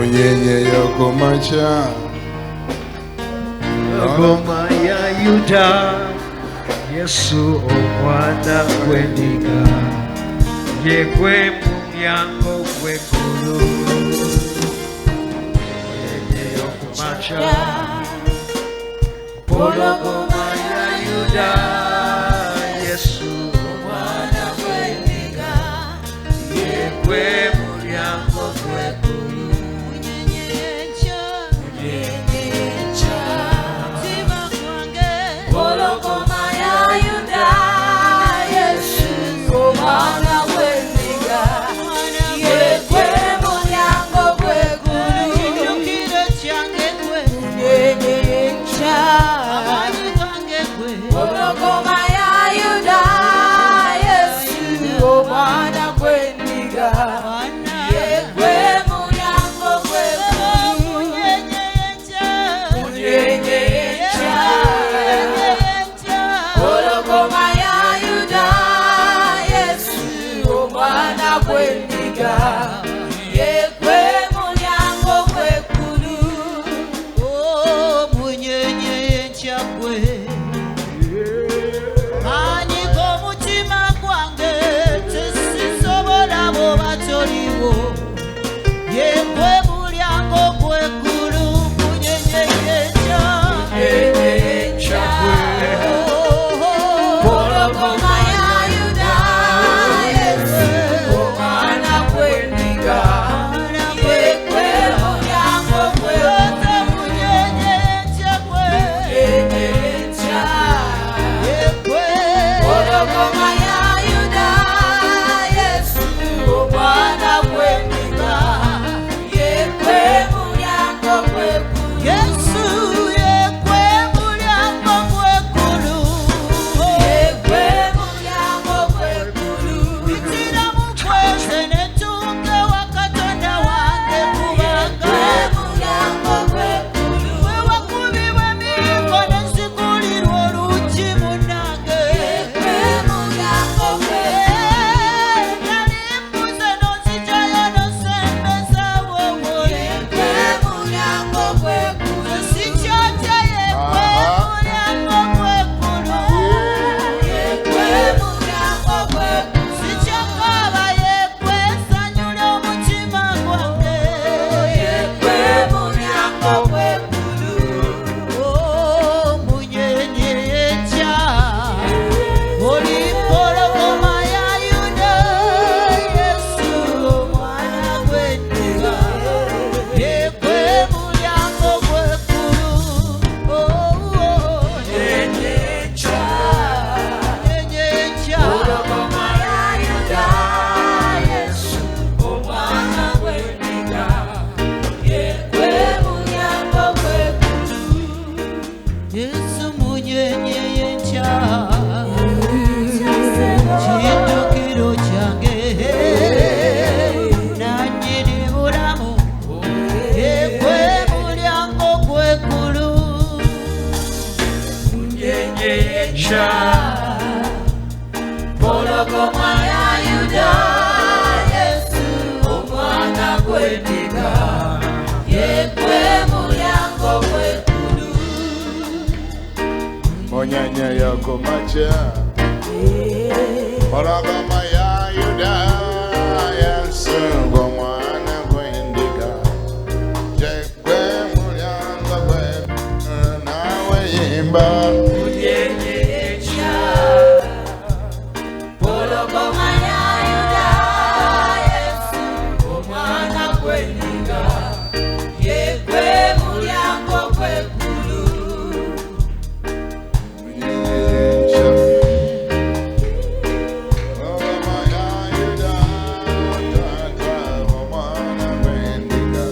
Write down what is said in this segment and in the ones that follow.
Munyenye y'okumakya. Ngoma ya Yuda, Yesu omwana gw'endiga, ye gwe mulyango gw'eggulu. Munyenye y'okumakya, Mpologoma ya Yuda, Yesu omwana gw'endiga, ye gwe mulyango gw'eggulu. Mpologoma ya Yuda, Yesu omwana gw'endiga, ye gwe mulyango gw'eggulu. Munyenye y'enkya. Mpologoma ya Yuda, Yesu omwana gw'endiga, ye gwe mulyango gw'eggulu. Munyenye y'enkya. Mpologoma ya Yuda, Yesu omwana gw'endiga, ye gwe mulyango gw'eggulu. Maanyi g'omutima gwange tesisobola bw'oba toliwo, ye gwe mulyango gw'eggulu, munyenye y'enkya. Munyenye y'enkya. Mpologoma ya Yuda, Yesu omwana gw'endiga, ye gwe mulyango gw'eggulu. Munyenye y'enkya gwe. Munyenye y'enkya. Ye gwe. Mpologoma ya Yuda, Yesu omwana gw'endiga, ye gwe mulyango gw'eggulu. Yesu ye gwe mulyango gw'eggulu. Ye gwe mulyango gw'eggulu. Mpitira mu kweze ne ntuuka wa Katonda wange kubanga Gwe mulyango gw'eggulu. we wakubibwa emiyingo ne nzigulirwa oluggi munnange. Gwe mulyango gw'eggulu. Nali mbuze n'onzigyayo n'onsembeza wooli. Gwe mulyango gw'eggulu. Sikyatya ye gwe mulyango gw'eggulu. Gwe mulyango gw'eggulu. Sikyakaaba ye gwe ssanyu ly'omutima gwange. Gwe mulyango gw'eggulu. Oh, munyenye y'enkya, oli mpologoma ya Yuda, Yesu omwana gw'endiga, ye gwe mulyango gw'eggulu. Oh, oh, Munyenye y'enkya. munyenye y'enkya. Mpologoma ya Yuda, Yesu omwana gw'endiga, ye gwe mulyango gw'eggulu. Yesu munyenye y'enkya, kiddukiro kyange, nannyini bulamu, ye gwe mulyango gw'eggulu. Munyenye y'enkya. Mpologoma ya Yuda, Yesu omwana gw'endiga, ye gwe mulyango gw'eggulu. Munyenye y'okumakya. Mpologoma ya Yuda, Yesu omwana gw'endiga, ye gwe mulyango gw'eggulu. Naawe yimba. Munyenye y'enkya. Mpologoma ya Yuda, Yesu omwana gw'endiga, ye gwe mulyango gw'eggulu. Munyenye y'enkya. Mpologoma ya Yuda, Tata omwana gw'endiga,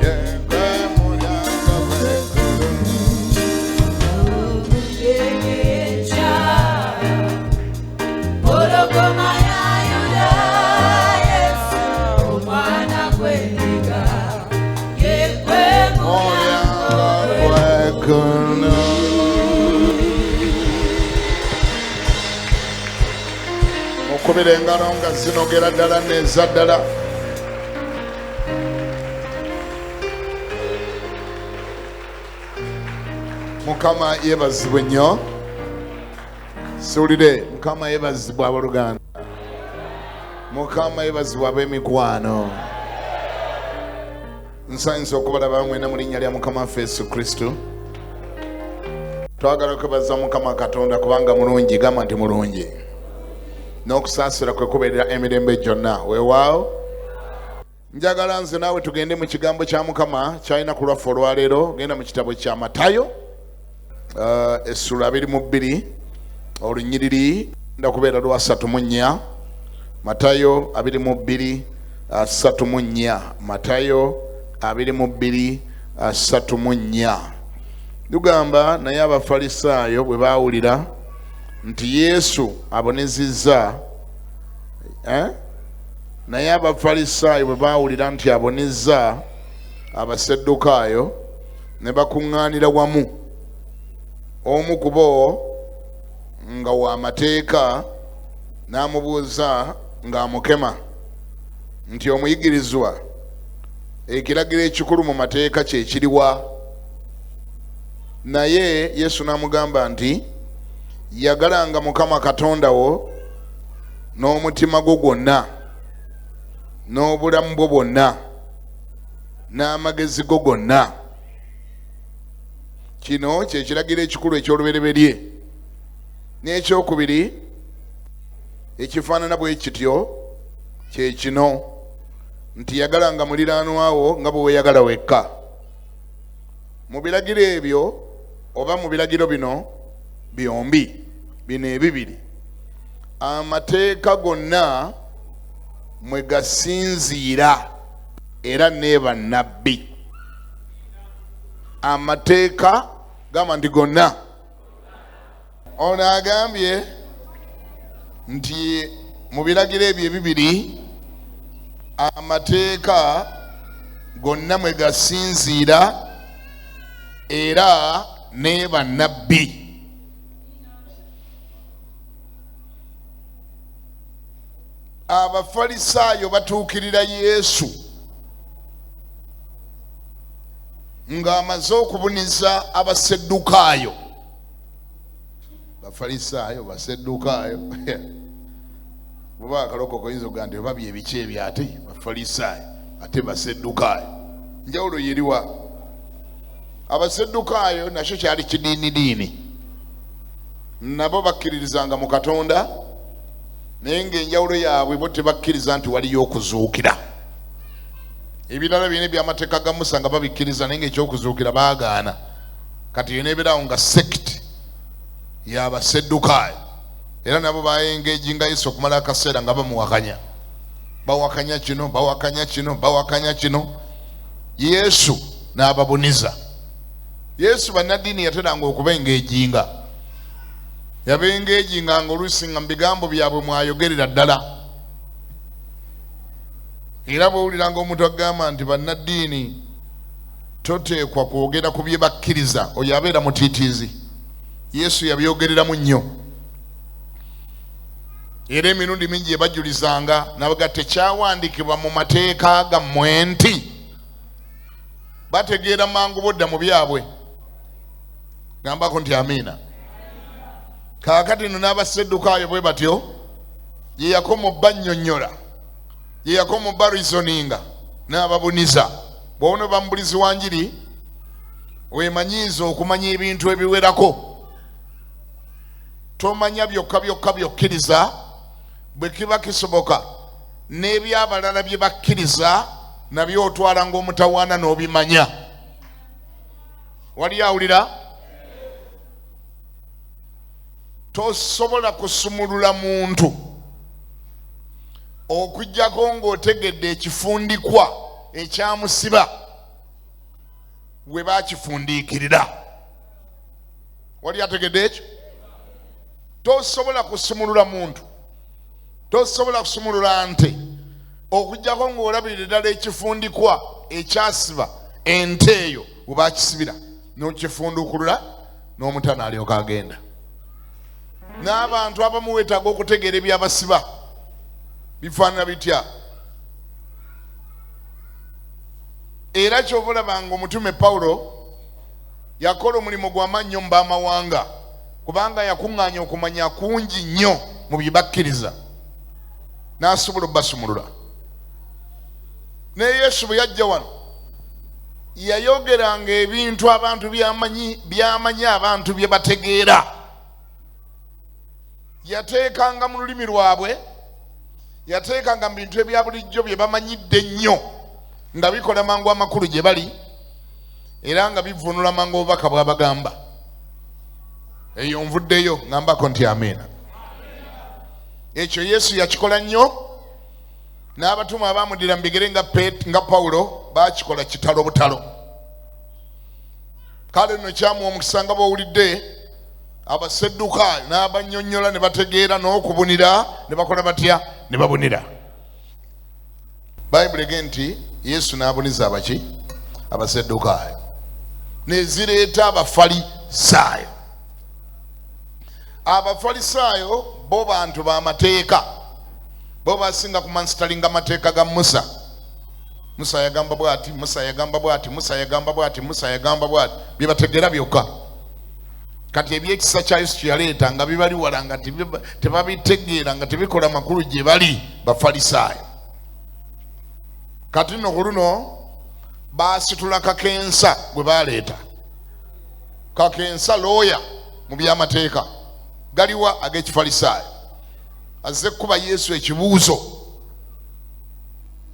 ye gwe mulyango gw'eggulu. Munyenye y'enkya. Mpologoma ya Yuda, Yesu omwana gw'endiga, ye gwe mulyango Mulyango gw'eggulu. Mukubira engalo nga zinogera ddala neza ddala. Mukama yeebazibwe nnyo. Siwulire, Mukama yeebazibwe abooluganda. Mukama yeebazibwe ab'emikwano. Nsanyuse okubalaba mwena mu linnya lya Mukama waffe Yesu Kristo. Twagala okwebaza Mukama Katonda kubanga mulungi, gamba nti mulungi. N'okusaasira kwe kubeerera emirembe gyonna. Weewaawo. Njagala nze naawe tugende mu kigambo kya Mukama kyalina ku lwaffe olwaleero. Genda mu kitabo kya Matayo essula 22 olunyiriri nda kubeera lwa 34. Matayo 22 34. Matayo 22 34. Lugamba naye Abafalisaayo bwe baawulira nti Yesu abonezizza naye Abafalisaayo bwe baawulira nti abonezza Abasaddukaayo ne bakuŋŋaanira wamu. Omu ku bo nga w'amateeka n'amubuuza ng'amukema nti, omuyigirizwa, ekiragiro ekikulu mu mateeka kye kiriwa? Naye Yesu n'amugamba nti, yagalanga Mukama Katonda wo n'omutima gwo gwonna, n'obulamu bwo bwonna, n'amagezi go gonna. Kino kye kiragiro ekikulu eky'olubereberye. N'ekyokubiri ekifaanana bwe kityo kye kino nti, yagalanga muliraanwa wo nga bwe weeyagala wekka. Mu biragiro ebyo oba mu biragiro bino byombi, bino ebibiri, amateeka gonna mwe gasinziira era ne bannabbi. Amateeka gamba nti gonna. Ono agambye nti mu biragiro ebyo ebibiri amateeka gonna mwe gasinziira era ne bannabbi. Abafalisaayo batuukirira Yesu ng'amaze okubuniza Abaseddukaayo. Bafalisaayo, Baseddukaayo, bw'oba akalokoko oyinza okugamba nti oba bye biki ebyo, ate Bafalisaayo ate Baseddukaayo, njawulo yeriwa? Abaseddukaayo nakyo kyali kidiinidiini, nabo bakkiririzanga mu Katonda, naye ng'enjawulo yaabwe bo tebakkiriza nti waliyo okuzuukira. Ebirala byonna ebyamateeka ga Musa nga babikkiriza, naye ng'ekyokuzuukira baagaana. Kati yona ebeerawo nga sect y'Abaseddukaayo, era nabo bayengeejinga Yesu okumala akaseera nga bamuwakanya, bawakanya kino, bawakanya kino, bawakanya kino. Yesu n'ababuniza. Yesu bannaddiini yateranga okubengeejinga, yabengeejinga nga oluusi nga mu bigambo byabwe mwayogerera ddala. Era bw'owuliranga omuntu agamba nti bannaddiini toteekwa kwogera ku bye bakkiriza, oyo abeera mutiitiizi. Yesu yabyogereramu nnyo, era emirundi mingi yebajulizanga nabaga tekyawandiikibwa mu mateeka gammwe nti. Bategeera mangu bodda mu byabwe. Gambako nti amiina. Kaakati nno n'Abaseddukaayo bwe batyo gye yakoma obbannyonnyola, gye yakoma obbarizoninga n'ababuniza. Bw'ono bamubulizi wa njiri, weemanyiiza okumanya ebintu ebiwerako. Tomanya byokka byokka by'okkiriza, bwe kiba kisoboka n'ebyabalala bye bakkiriza nabyo otwala ng'omutawaana n'obimanya. Wali awulira? Tosobola kusumulula muntu okuggyako ng'otegedde ekifundikwa ekyamusiba we bakifundiikirira. Wali ategedde ekyo? Tosobola kusumulula muntu, tosobola kusumulula nte okuggyako ng'olabirira ddala ekifundikwa ekyasiba ente eyo we bakisibira, n'okifundukulula n'omuta n'alyoka agenda. N'abantu abamu weetaaga okutegeera ebyabasiba bifaanana bitya. Era kyova olabanga omutume Pawulo Yakola omulimu gw'amaanyi nnyo mu b'amawanga, kubanga yakuŋŋaanya okumanya kungi nnyo mu bye bakkiriza, n'asobola obbasumulula. Ne Yesu bwe yajja wano yayogeranga ebintu abantu byamanyi abantu bye bategeera. Yateekanga mu lulimi lwabwe, yateekanga mu bintu ebya bulijjo bye bamanyidde ennyo, nga bikola mangu amakulu gye bali, era nga bivvuunula mangu obubaka bw'abagamba. Eyo nvuddeyo ngambako nti amiina. Ekyo Yesu yakikola nnyo, n'abatume abamuddira mu bigere nga Pawulo baakikola kitalo butalo. Kale nno kyamuwa omukisa nga bw'owulidde abaseddukaayo n'abannyonnyola ne bategeera n'okubunira ne bakola batya ne babunira. Bayibuli egamba nti Yesu n'abuniza abaki? Abaseddukaayo, ne zireeta Abafalisaayo. Abafalisaayo bo bantu b'amateeka, bo basinga kumansitalinga mateeka ga Musa. Musa yagamba bw'ati, Musa yagamba bw'ati, Musa yagamba bw'ati, Musa yagamba bw'ati, bye bategeera byokka. Kati ebyekisa kya Yesu kye yaleeta nga bibali wala, nga tebabitegeera, nga tebikola makulu gye bali Bafalisaayo. Kati nno ku luno baasitula kakensa gwe baleeta. Kakensa looya mu by'amateeka galiwa ag'Ekifalisaayo, azze kukuba Yesu ekibuuzo.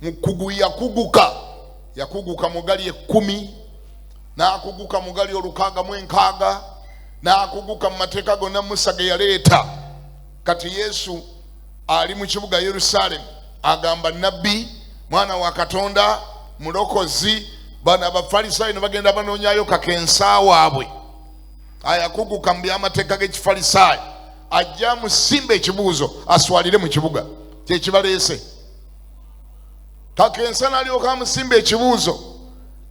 Mukugu yakuguka, yakuguka mu gali 10, n'akuguka mu gali 606, n'akuguka mu mateeka gonna Musa ge yaleeta. Kati Yesu ali mu kibuga Yerusaalemi agamba nabbi, mwana wa Katonda, mulokozi. Bano Abafalisaayo ne bagenda banoonyayo kakensa waabwe ayakuguka mu by'amateeka g'Ekifalisaayo, ajja amusimba ekibuuzo aswalire mu kibuga kyekibaleese. Kakensa n'alyoka amusimba ekibuuzo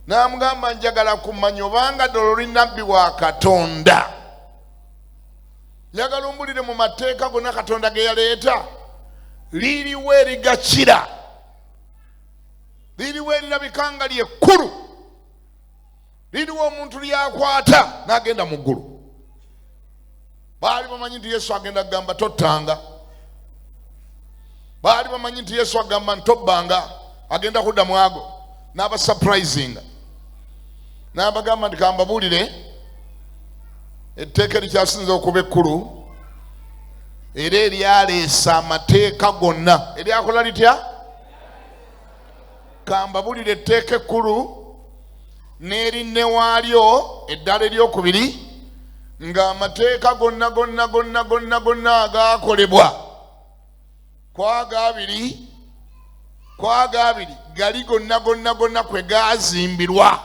n'amugamba, njagala kumanya obanga ddala oli nabbi wa Katonda, njagala ombulire mu mateeka gonna Katonda ge yaleeta liriwo erigakira, liriwo erirabika nga lyekkulu, liriwo omuntu lyakwata n'agenda mu ggulu. Baali bamanyi nti Yesu agenda kugamba tottanga, baali bamanyi nti Yesu agamba ntobbanga, agenda kudda mu ago. N'abasurprisinga n'abagamba nti kambabuulire etteeka erikyasinze okuba ekkulu era eryaleesa amateeka gonna, eryakola litya? Kambabuulire etteeka ekkulu n'erinne waalyo eddala eryokubiri, ng'amateeka gonna gonna gonna gonna gonna agaakolebwa kwaga abiri gali gonna gonna gonna kwe gaazimbirwa.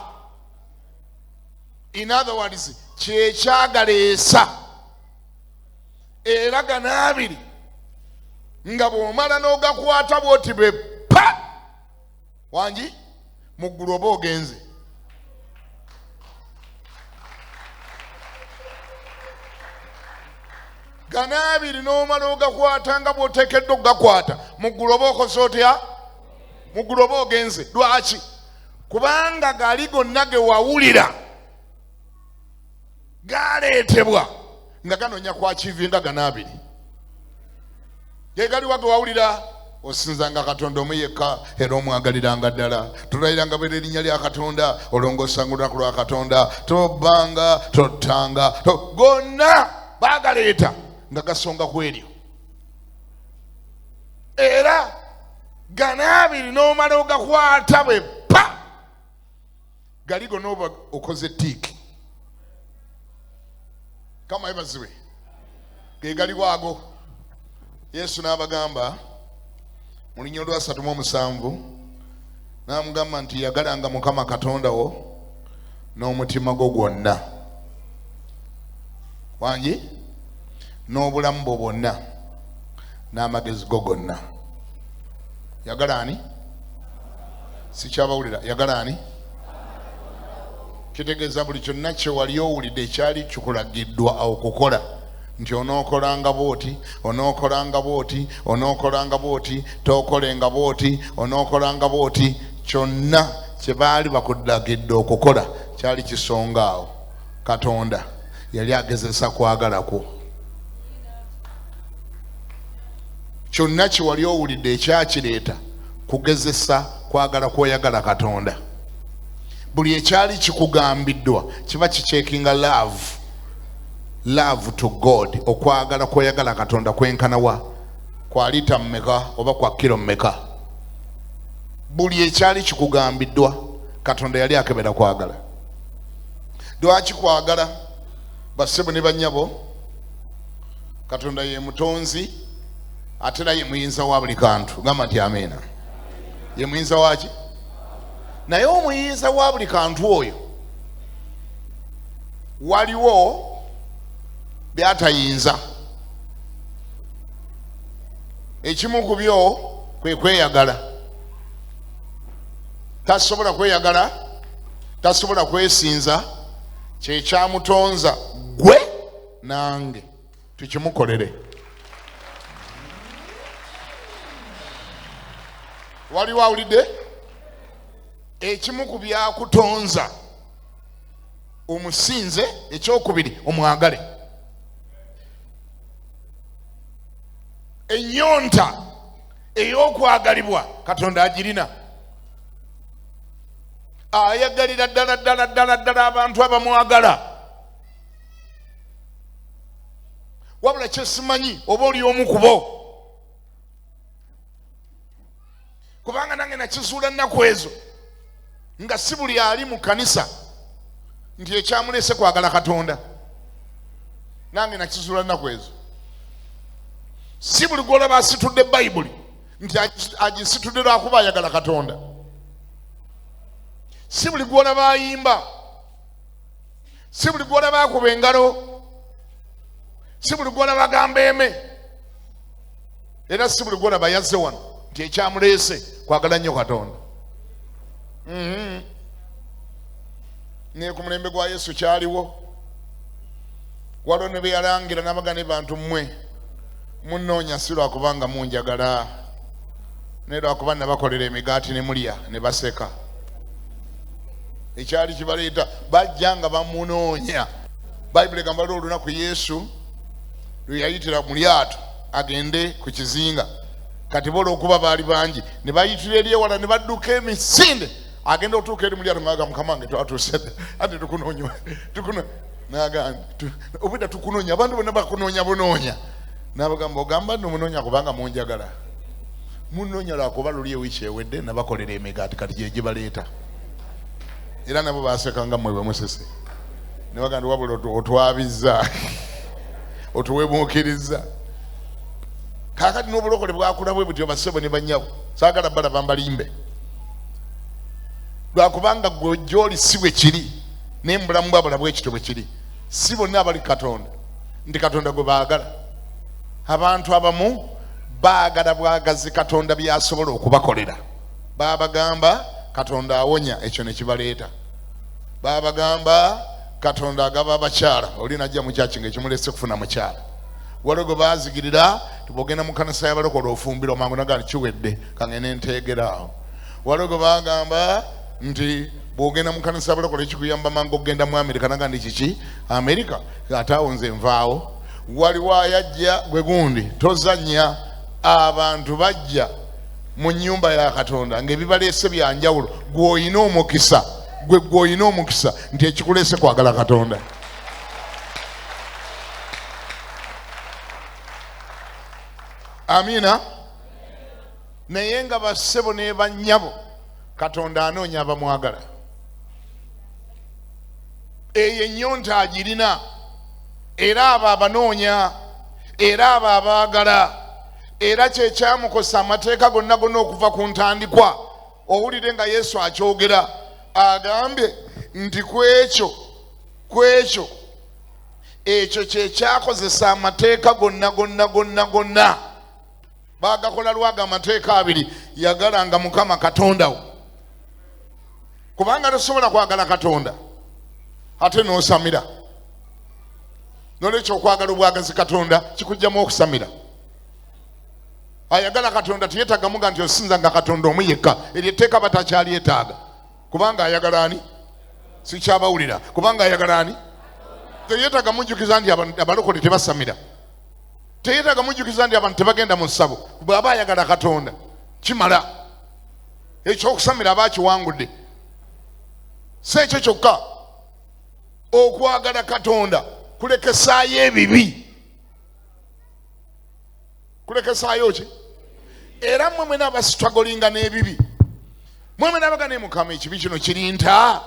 In other words, kyekyagaleesa era gano abiri nga bw'omala n'ogakwata bw'oti bwe pa wangi mu ggulu oba ogenze. Gano abiri n'omala ogakwata nga bw'oteekeddwa okugakwata, mu ggulu oba okoze otya? Mu ggulu oba ogenze. Lwaki? Kubanga gali gonna ge wawulira galeetebwa nga ganoonya kwakivinga gano abiri. Ge galiwa ge wawulira? Osinzanga Katonda omu yekka era omwagaliranga ddala, tolayiranga bwera erinnya lya Katonda, olongoosanga olunaku lwa Katonda, tobbanga, tottanga, gonna baagaleeta nga gasonga ku eryo. Era gano abiri n'omala ogakwata bwe pa gali gonna oba okoze tick. Kama yebaziwe, ge galiwo ago. Yesu n'abagamba mu linnya olwa 37, n'amugamba nti yagalanga Mukama Katonda wo n'omutima gwo gwonna, wangi, n'obulamu bwo bwonna, n'amagezi go gonna. Yagala ani? Sikyabawulira. Yagala ani? Kitegeeza buli kyonna kye wali owulidde ekyali kikulagiddwa okukola, nti onookolanga bw'oti, onookolanga bw'oti, onookolanga bw'oti, tookolenga bw'oti, onookolanga bw'oti, kyonna kye baali bakulagidde okukola kyali kisonga awo. Katonda yali agezesa kwagala kwo. Kyonna kye wali owulidde ekyakireeta kugezesa kwagala kwoyagala Katonda. Buli ekyali kikugambiddwa kiba kicheckinga love, love to God. Okwagala kwoyagala Katonda kwenkana wa, kwa lita mmeka oba kwa kilo mmeka. Buli ekyali kikugambiddwa Katonda yali akebera kwagala. Lwaki kwagala? Bassebo ne bannyabo, Katonda ye mutonzi ate era ye muyinza wa buli kantu. Gamba nti amiina. Ye muyinza waki? Naye omuyinza wa buli kantu oyo waliwo byatayinza. Ekimu ku byo kwe kweyagala. Tasobola kweyagala, tasobola kwesinza, kyekyamutonza gwe nange tukimukolere. Waliwo awulidde? Ekimu ku byakutonza omusinze, ekyokubiri omwagale. Ennyonta ey'okwagalibwa Katonda agirina. Ayagalira ddala ddala ddala ddala abantu abamwagala. Wabula kyesimanyi oba oli omu ku bo, kubanga nange nakizuula nnaku ezo nga si buli ali mu kanisa nti ekyamulese kwagala Katonda. Nange nakizuula nnaku ezo, si buli gw'olaba asitudde Bayibuli nti agisitudde lwakuba ayagala Katonda. Si buli gw'olaba ayimba, si buli gw'olaba akuba engalo, si buli gw'olaba agamba eme, era si buli gw'olaba yazze wano nti ekyamuleese kwagala nnyo Katonda. Ne ku mulembe gwa Yesu kyaliwo. Waliwo ne be yalangira n'abaga ne bantu mmwe munnoonya si lwakubanga munjagala, naye lwakuba nabakolera emigaati ne mulya ne baseka. Ekyali kibaleeta bajja nga bamunoonya. Bayibuli egamba waliwo olunaku Yesu lwe yayitira mu lyato agende ku kizinga. Kati bo olw'okuba baali bangi ne bayitira eri ewala ne badduka emisinde. Agenda otuuka eri mu lyato ng'agamba, Mukama wange twatuuse dda, ate tukunoonya, n'agamba, obwedda tukunoonya, abantu bonna bakunoonya bunoonya. N'abagamba, ogamba nno munoonya kubanga munjagala, munoonya lwakuba luli ewiiki ewedde nabakolera emigaati kati gye gibaleeta. Era nabo baaseka nga mmwe bwe musese, ne bagamba nti wabula otwabizza, otuwemuukirizza. Kaakati n'obulokole bwakula bwe butyo, bassebo ne bannyabo, saagala balaba mbalimbe, lwakubanga gwe gy'oli si bwe kiri, naye mu bulamu bwabula bwe kityo bwe kiri. Si bonna abali Katonda nti Katonda gwe baagala. Abantu abamu baagala bwagazi Katonda by'asobola okubakolera. Baabagamba Katonda awonya, ekyo ne kibaleeta. Baabagamba Katonda agaba abakyala, oli najja mu kyaki ng'ekimulese kufuna mukyala. Waliwo gwe baazigirira tibw'ogenda mu kanisa y'abalokole ofumbirwa mangu, naga nti kiwedde kangende nteegera awo. Waliwo gwe baagamba nti bw'ogenda mu kanisa y'abalokole kikuyamba mangu okugenda mu Amerika, naga nti kiki Amerika, ate awo nze nvaawo. Waliwo ayajja gwe gundi tozannya, abantu bajja mu nnyumba ya Katonda ng'ebibaleese bya njawulo. Gw'olina omukisa, gwe gw'olina omukisa nti ekikuleese kwagala Katonda. Amiina. Naye nga bassebo ne bannyabo, Katonda anoonya abamwagala. Eyo ennyonta agirina, era abo abanoonya, era abo abaagala. Era kye kyamukosa amateeka gonna gonna okuva ku ntandikwa. Owulire nga Yesu akyogera, agambye nti ku ekyo ekyo kye kyakozesa amateeka gonna gonna gonna gonna. Baagakola lwaga amateeka abiri: yagalanga Mukama Katonda wo, kubanga tosobola kwagala Katonda ate n'osamira. Nolwekyo okwagala obwagazi Katonda kikugyamu okusamira. Ayagala Katonda tiyetagamuga nti osinza nga Katonda omu yekka, eryo etteeka batakyalyeetaaga, kubanga ayagala ani? Sikyabawulira. Kubanga ayagala ani? Teyetaaga mujjukiza nti abalokole tebasamira, teyetaaga mujjukiza nti abantu tebagenda mu ssabo. Bw'aba ayagala Katonda kimala, ekyokusamira aba akiwangudde. Si ekyo kyokka, okwagala Katonda kulekesaayo ebibi, kulekesaayo ki? Era mmwe mwena abasitwagolinga n'ebibi, mmwe mwena abaga naye Mukama ekibi kino kirinta,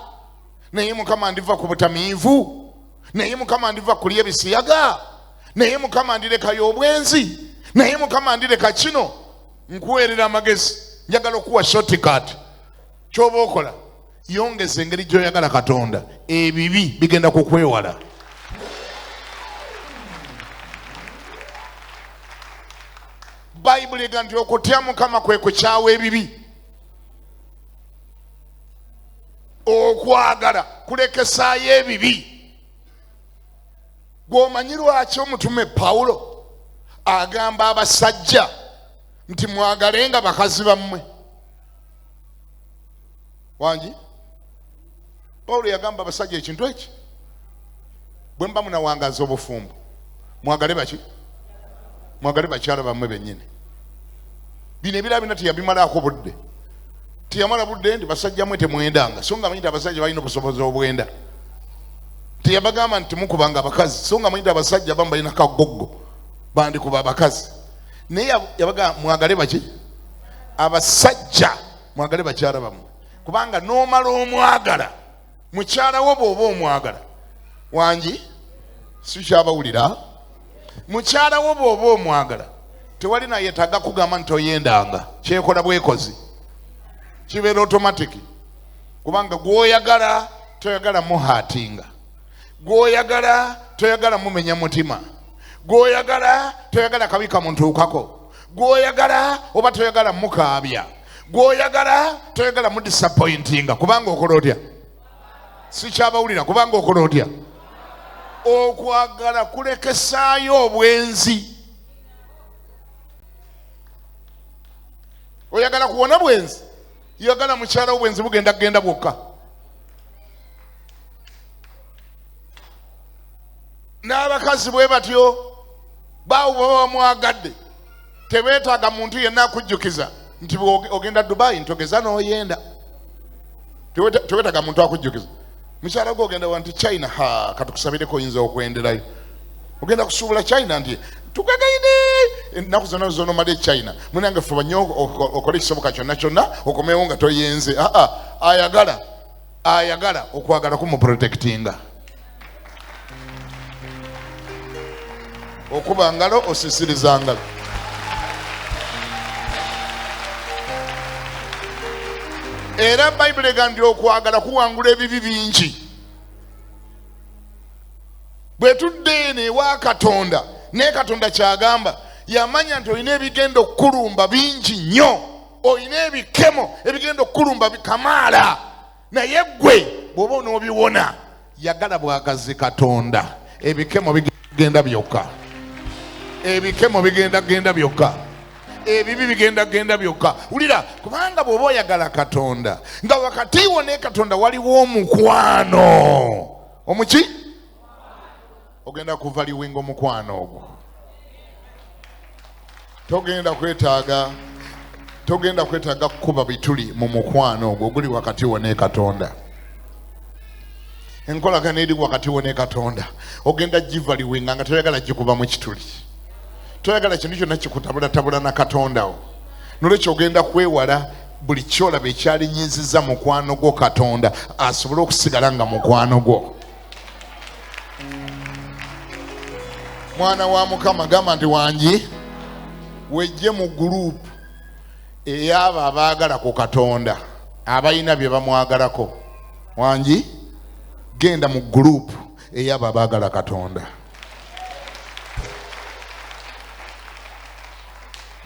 naye Mukama ndiva ku butamiivu, naye Mukama ndiva kulya ebisiyaga, naye Mukama ndirekayo obwenzi, naye Mukama ndireka kino. Nkuweerera amagezi, njagala okuwa shortcut. Kyoba okola, yongeza engeri gy'oyagala Katonda, ebibi bigenda kukwewala. Bayibuli ega nti okutya Mukama kwe kukyawa ebibi, okwagala kulekesaayo ebibi. Gw'omanyi lwaki omutume Pawulo agamba abasajja nti mwagalenga bakazi bammwe? Wangi Pawulo yagamba abasajja ekintu eki, bwe mba munawangaza obufumbo mwagale baki? Mwagale bakyala bammwe bennyini. Bino ebirala byonna teyabimalaako budde, teyamala budde nti basajja mwe temwendanga, so nga manyi nti abasajja balina obusobozi obwenda. Teyabagamba nti mukubanga abakazi, so nga manyi nti abasajja abamu balina kagoggo bandikuba abakazi. Naye yabagamba mwagale baki? Abasajja mwagale bakyala bammwe, kubanga n'omala omwagala mukyala wo bw'oba omwagala. Wangi si kyabawulira, mukyala wo bw'oba omwagala tewali nayetaaga kugamba nti toyendanga, kyekola bwekozi, kibeera automatic, kubanga gw'oyagala toyagala muhatinga, gw'oyagala toyagala mumenya mutima, gw'oyagala toyagala kabi kamutuukako, gw'oyagala oba toyagala mukaabya, gw'oyagala toyagala mudisappointinga, kubanga okola otya? Sikyabawulira, kubanga okola otya? Okwagala kulekesaayo obwenzi. Oyagala kuwona bwenzi, yagala mukyala obwenzi bugenda kugenda bwokka. N'abakazi bwe batyo baawo baba bamwagadde, tebeetaaga muntu yenna akujjukiza nti ogenda Dubai ntogeza n'oyenda. Teweetaaga muntu akujjukiza. Mukyala gwe ogenda wa nti China, ha katukusabireko oyinza okwenderayo. Ogenda kusuubula China nti tukagaine ennaku zonna zonomala e China, munange fuba nnyo okole ekisoboka kyonna kyonna okomewo nga toyenze. Aa, ayagala ayagala okwagala kumuprotectinga. Okuba ngalo osisiriza ngalo. Era Bayibuli egamba nti okwagala kuwangula ebibi bingi. Bwe tudda eno ewa Katonda, naye Katonda kyagamba, yamanya nti olina ebigenda okukulumba bingi nnyo, olina ebikemo ebigenda okukulumba kamaala, naye ggwe bw'oba onoobiwona, yagala bwagazi Katonda, ebikemo bigenda byokka, ebikemo bigenda genda byokka, ebibi bigenda genda byokka. Wulira, kubanga bw'oba oyagala Katonda, nga wakati wo ne Katonda waliwo omukwano omuki, ogenda kuvaliwinga omukwano ogwo. Togenda kwetaaga kukuba bituli mu mukwano ogwo oguli wakati wo ne Katonda. Enkolagana eri wakati wo ne Katonda ogenda givaliwinga nga toyagala gikuba mu kituli, toyagala kintu kyonna kikutabulatabula na Katonda wo. Nolwekyo ogenda kwewala buli kyolaba ekyalinyiziza mukwano gwo Katonda asobole okusigala nga mukwano gwo. Mwana wa Mukama, gamba nti wangi wejje mu gurupu ey'abo abaagala ku Katonda, abalina bye bamwagalako. Wangi genda mu gurupu ey'abo abaagala Katonda.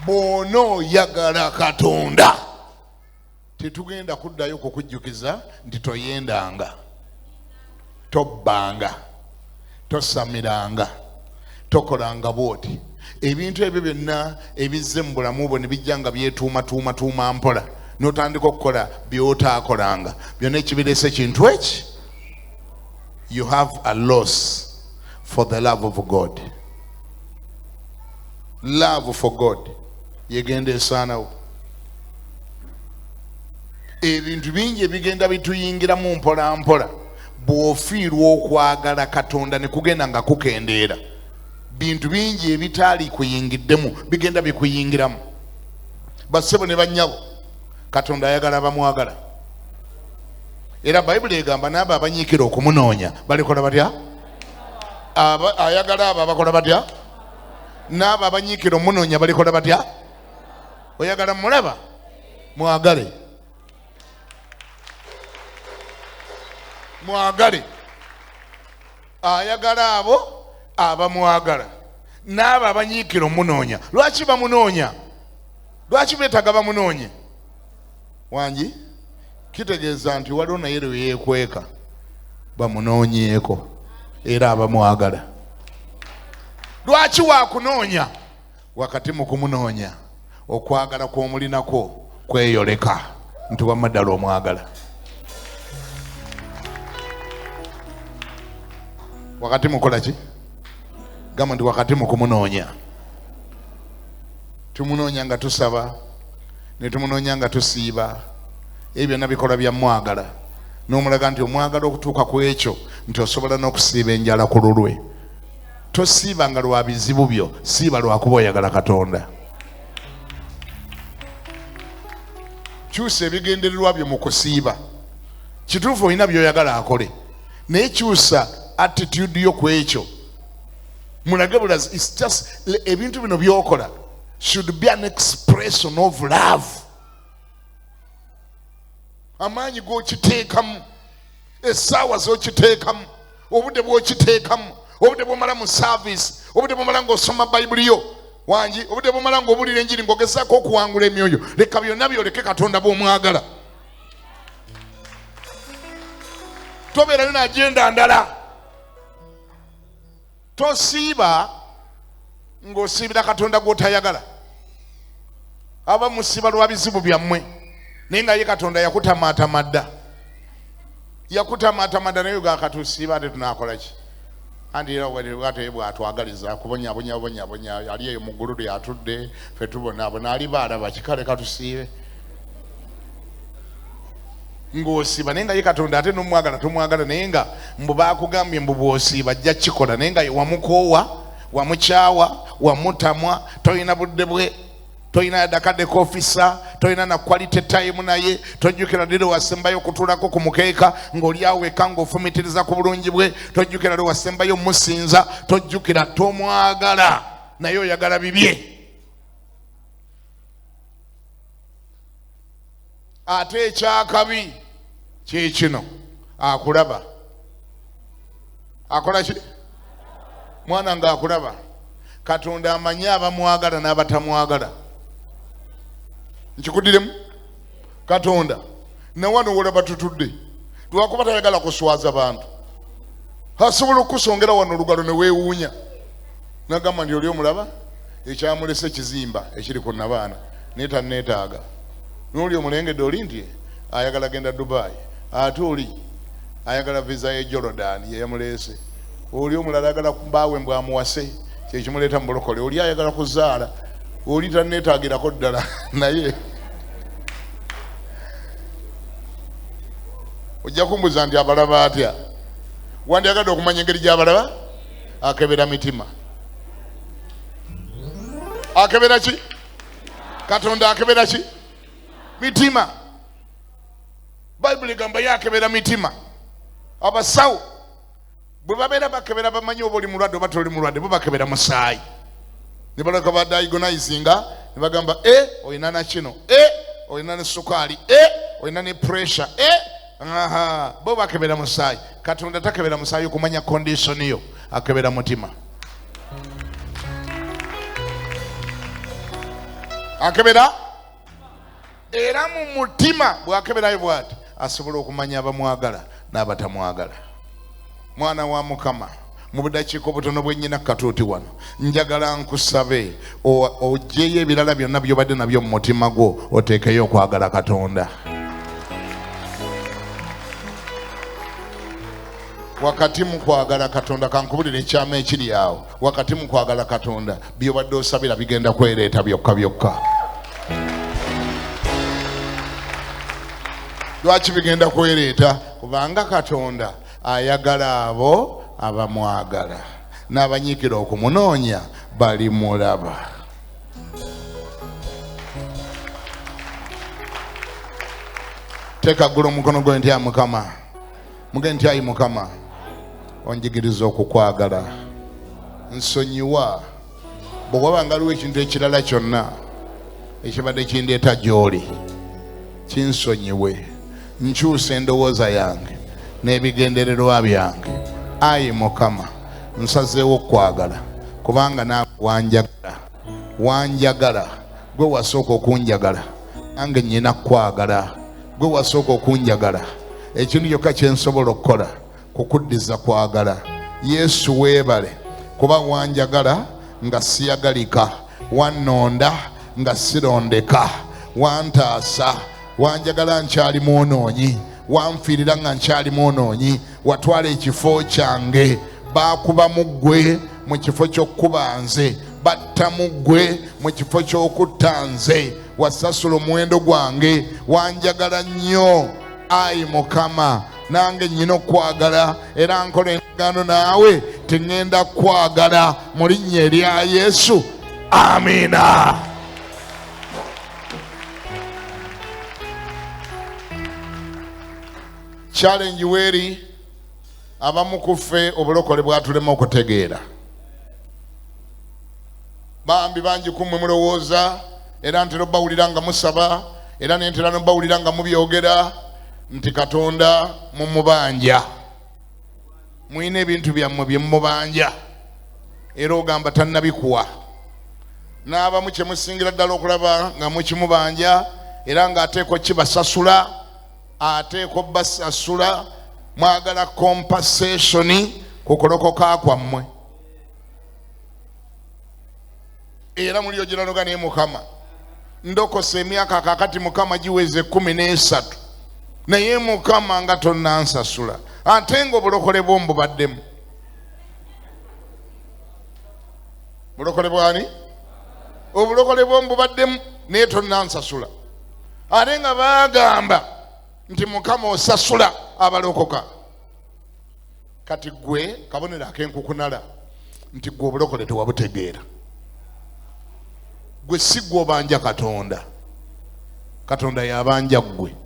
Bw'onooyagala Katonda, tetugenda kuddayo kukujjukiza nti toyendanga, tobbanga, tosamiranga, tokolanga bw'oti. Ebintu ebyo byonna ebizze mu bulamu bwo ne bijja nga byetuumatuumatuuma mpola, n'otandika okukola by'otaakolanga, byonna ekibireese kintu eki, you have a loss. for the love of God. Love for God yegenda esaanawo. Ebintu bingi ebigenda bituyingiramu mpola mpola, bw'ofiirwa okwagala Katonda ne kugenda nga kukendeera, bintu bingi ebitaali kuyingiddemu bigenda bikuyingiramu. Bassebo ne bannyabo, Katonda ayagala abamwagala, era Bayibuli egamba n'abo abanyiikira okumunoonya balikola batya? Ayagala abo abakola batya? N'abo abanyiikira omunoonya balikola batya? Oyagala mulaba, mwagale, mwagale. Ayagala abo abamwagala n'abo abanyiikira omunoonya. Lwaki bamunoonya? Lwaki beetaaga bamunoonye? Wangi kitegeeza nti waliwo naye lwe yeekweka bamunoonyeeko, era abamwagala. Lwaki wakunoonya? Wakati mu kumunoonya okwagala kw'omulinako kweyoleka nti wamma ddala omwagala. Wakati mukola ki? Gamba nti wakati mu kumunoonya. Tumunoonya nga tusaba, ne tumunoonya nga tusiiba. Ebyo byonna bikolwa bya mwagala. N'omulaga nti omwagala okutuuka ku ekyo nti osobola n'okusiiba enjala ku lulwe. Tosiiba nga lwa bizibu byo, siiba lwakuba oyagala Katonda. Kyusa ebigendererwa byo mu kusiiba. Kituufu olina by'oyagala akole, naye kyusa attitude yo ku ekyo. Mulage bulazi, it's just ebintu bino by'okola should be an expression of love. Amaanyi g'okiteekamu, essaawa z'okiteekamu, obudde bw'okiteekamu, obudde bw'omala mu service, obudde bw'omala ng'osoma Bayibuli yo, wangi, obudde bw'omala ng'obuulira enjiri ng'ogezaako okuwangula emyoyo, leka byonna byoleke Katonda bw'omwagala. Tobeerayo n'agenda ndala. Tosiiba ng'osiibira Katonda gw'otayagala. Abamusiiba lwa bizibu byammwe, naye nga ye Katonda yakutamaatama dda, yakutamaatama dda, naye gakatusiiba ate tunaakola ki? Anti era ate bw'atwagaliza akubonyabonya bonyabonya, ali eyo mu ggulu ly'atudde, ffe tubonaabona, aliba alaba kikale katusiibe. Ng'osiiba naye nga ye Katonda ate n'omwagala tomwagala, naye nga mbu baakugambye mbu bw'osiiba ajja kukikola, naye nga wamukoowa, wamukyawa, wamutamwa, tolina budde bwe, tolina dakadde k'ofisa, tolina na quality time naye, tojjukira ddi lwe wasembayo okutuulako ku mukeeka ng'oli awo wekka ng'ofumiitiriza ku bulungi bwe, tojjukira lwe wasembayo omusinza, tojjukira, tomwagala naye oyagala bibye. Ate ekyakabi kye kino, akulaba. Akola ki? Mwana ng'akulaba. Katonda amanyi abamwagala n'abatamwagala. Nkikuddiremu? Katonda nawano wolaba tutudde, lwakuba tayagala kuswaza bantu, asobola okukusongera wano olugalo ne weewuunya, nagamba nti oli omulaba ekyamulese ekizimba ekiri ku nabaana naye tanneetaaga. N'oli omulengedde oli nti ayagala genda Dubai, ate oli ayagala visa ye Jordan yeyamuleese, oli omulala ayagala mbaawe mbw amuwase kyekimuleeta mu bulokole, oli ayagala kuzaala, oli tanneetaagirako ddala. Naye ojja kumbuuza nti abalaba atya? Wandyagadde okumanya engeri gy'abalaba? Akebera mitima. Akebera ki? Katonda akebera ki? Mitima. Bayibuli egamba ye akebera mitima. Abasawo bwe babeera bakebera bamanyi oba oli mulwadde oba toli mulwadde, bo bakebera musaayi ne baleka ba diagnosinga ne bagamba e olina na kino, e olina ne sukaali, e olina ne pressure, e aha. Bo bakebera musaayi. Katonda takebera musaayi okumanya condition yo, akebera mutima. Akebera era mu mutima bw'akeberayo bw'ati asobola okumanya abamwagala n'abatamwagala. Mwana wa Mukama, mu budakiika obutono bwe nnyina katuuti wano, njagala nkusabe oggyeyo ebirala byonna by'obadde nabyo mu mutima gwo, oteekeyo okwagala Katonda. Wakati mu kwagala Katonda, kankubulira ekyama ekiri awo. Wakati mu kwagala Katonda, by'obadde osabira bigenda kwereeta byokka byokka. Lwaki bigenda kwereeta? Kubanga Katonda ayagala abo abamwagala, n'abanyiikira okumunoonya balimulaba. Teeka ggulu omukono gwe nti Mukama, muge nti ayi Mukama, onjigiriza okukwagala, nsonyiwa bwe waba nga waliwo ekintu ekirala kyonna ekibadde kindeeta gy'oli, kinsonyiwe, nkyusa endowooza yange n'ebigendererwa byange. Ayi Mukama, nsazeewo okukwagala kubanga naawe wanjagala, wanjagala, gwe wasooka okunjagala, nange nnyina kukwagala, gwe wasooka okunjagala. Ekintu kyokka kye nsobola okukola kukuddiza kwagala. Yesu weebale kuba wanjagala nga siyagalika, wannonda nga sirondeka, wantaasa, wanjagala nkyali mwonoonyi, wanfiirira nga nkyali mwonoonyi, watwala ekifo kyange, baakuba mu ggwe mu kifo ky'okukuba nze, batta mu ggwe mu kifo ky'okutta nze, wasasula omuwendo gwange, wanjagala nnyo. Ayi Mukama, nange nnyina okukwagala era nkola endagaano naawe tiŋŋenda kukwagala mu linnya erya Yesu. Amiina. Challenge weeri abamu ku ffe obulokole bwatulema okutegeera. Bambi bangi ku mmwe mulowooza, era ntera obbawulira nga musaba, era nentera n'obbawulira nga mubyogera nti Katonda mumubanja, mulina ebintu byammwe bye mumubanja, era ogamba tannabikuwa. N'abamu kye musingira ddala okulaba nga mukimubanja, era ng'ateekwa kibasasula, ateekwa basasula, mwagala compensation ku kulokoka kwammwe. Era mulyogera naye Mukama, ndokose emyaka kaakati Mukama giweze 13, naye Mukama nga tonnansasula, ate ng'obulokole bwo mbubaddemu. Bulokole bwani? Obulokole bwo mbubaddemu naye tonnansasula, ate nga baagamba nti Mukama osasula abalokoka. Kati gwe kabonero ak'enkukunala nti gwe obulokole tewabutegeera. Gwe si gwe obanja Katonda, Katonda y'abanja ggwe.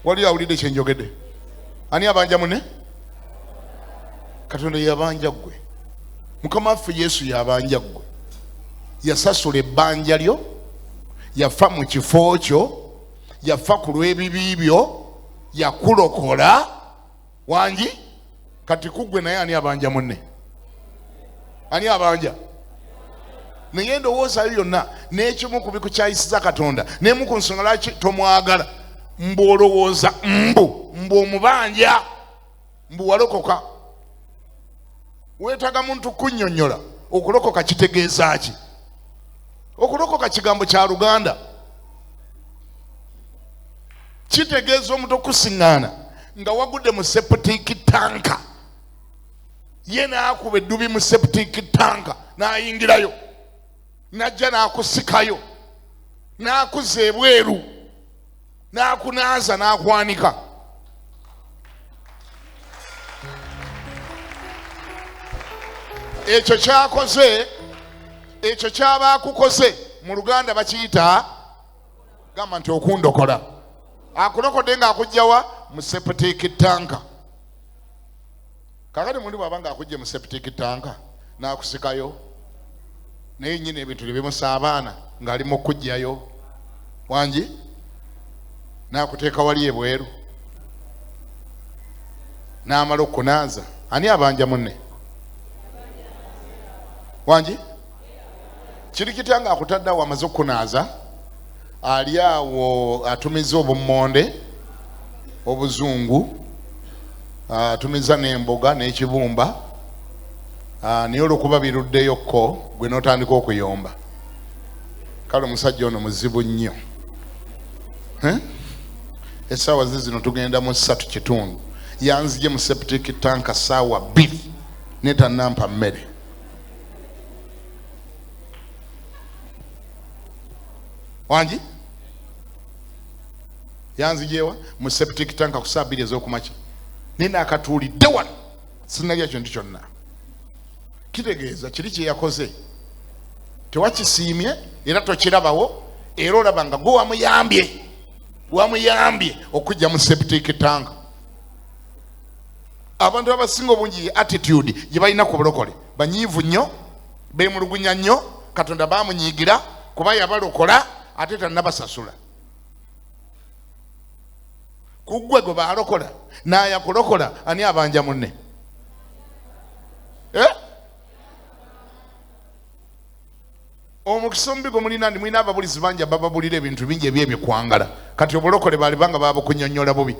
Wali awulidde kye njogedde? Ani abanja munne? Katonda y'abanja ggwe. Mukama waffe Yesu y'abanja ggwe. Yasasula ebbanja lyo, yafa mu kifo kyo, yafa ku lw'ebibi byo, yakulokola. Wangi kati ku ggwe naye ani abanja munne? Ani abanja? Naye endowooza yo yonna n'ekimu ku bikukyayisiza Katonda, n'emu ku nsonga lwaki tomwagala, mbu olowooza mbu omubanja, mbu walokoka. Weetaaga muntu kunnyonnyola okulokoka kitegeeza ki. Okulokoka kigambo kya Luganda, kitegeeza omuntu okusiŋŋaana nga wagudde mu septic tank, ye n'akuba eddubi mu septic tank n'ayingirayo, n'ajja n'akusikayo, n'akuzza ebweru, n'akunaaza, n'akwanika. Ekyo kyakoze, ekyo kyaba akukoze mu Luganda bakiyita gamba nti okundokola. Akulokodde ng'akugjawa mu septic tank. Kakati mundi bw'aba ng'akujja mu septic tank n'akusikayo, naye nnyini ebintu bye abaana ng'ali mu kujjayo, wangi n'akuteeka wali ebweru n'amala okukunaaza. Ani abanja munne? Wangi kiri kitya ng'akutadde awo amaze okukunaaza, ali awo atumiza obummonde obuzungu, atumiza n'emboga n'ekibumba, naye olwokuba biruddeyokko gwe n'otandika okuyomba. Kale omusajja ono muzibu nnyo. Essaawa zizino tugenda mu 3:15. Yanzije mu septic tank ssaawa 2 ne tannampa mmere. Wangi? Yanzijewa mu septic tank ku ssaawa 2 ez'okumakya. Nina akatuulidde wano sinnalya kintu kyonna. Kitegeeza kiri kye yakoze tewakisiimye era tokirabawo, era olaba nga gwe wamuyambye okujja mu septic tank. Abantu abasinga obungi attitude gye balina ku bulokole, banyiivu nnyo, beemulugunya nnyo, Katonda baamunyiigira kuba yabalokola ate tannabasasula. Ku ggwe gwe baalokola n'ayakulokola ani abanja munne? Omukisa omubi gwe mulina ndi mulina ababulizi bangi abababulira ebintu bingi eby'ebikwangala. Kati obulokole baali banga babukunnyonnyola bubi.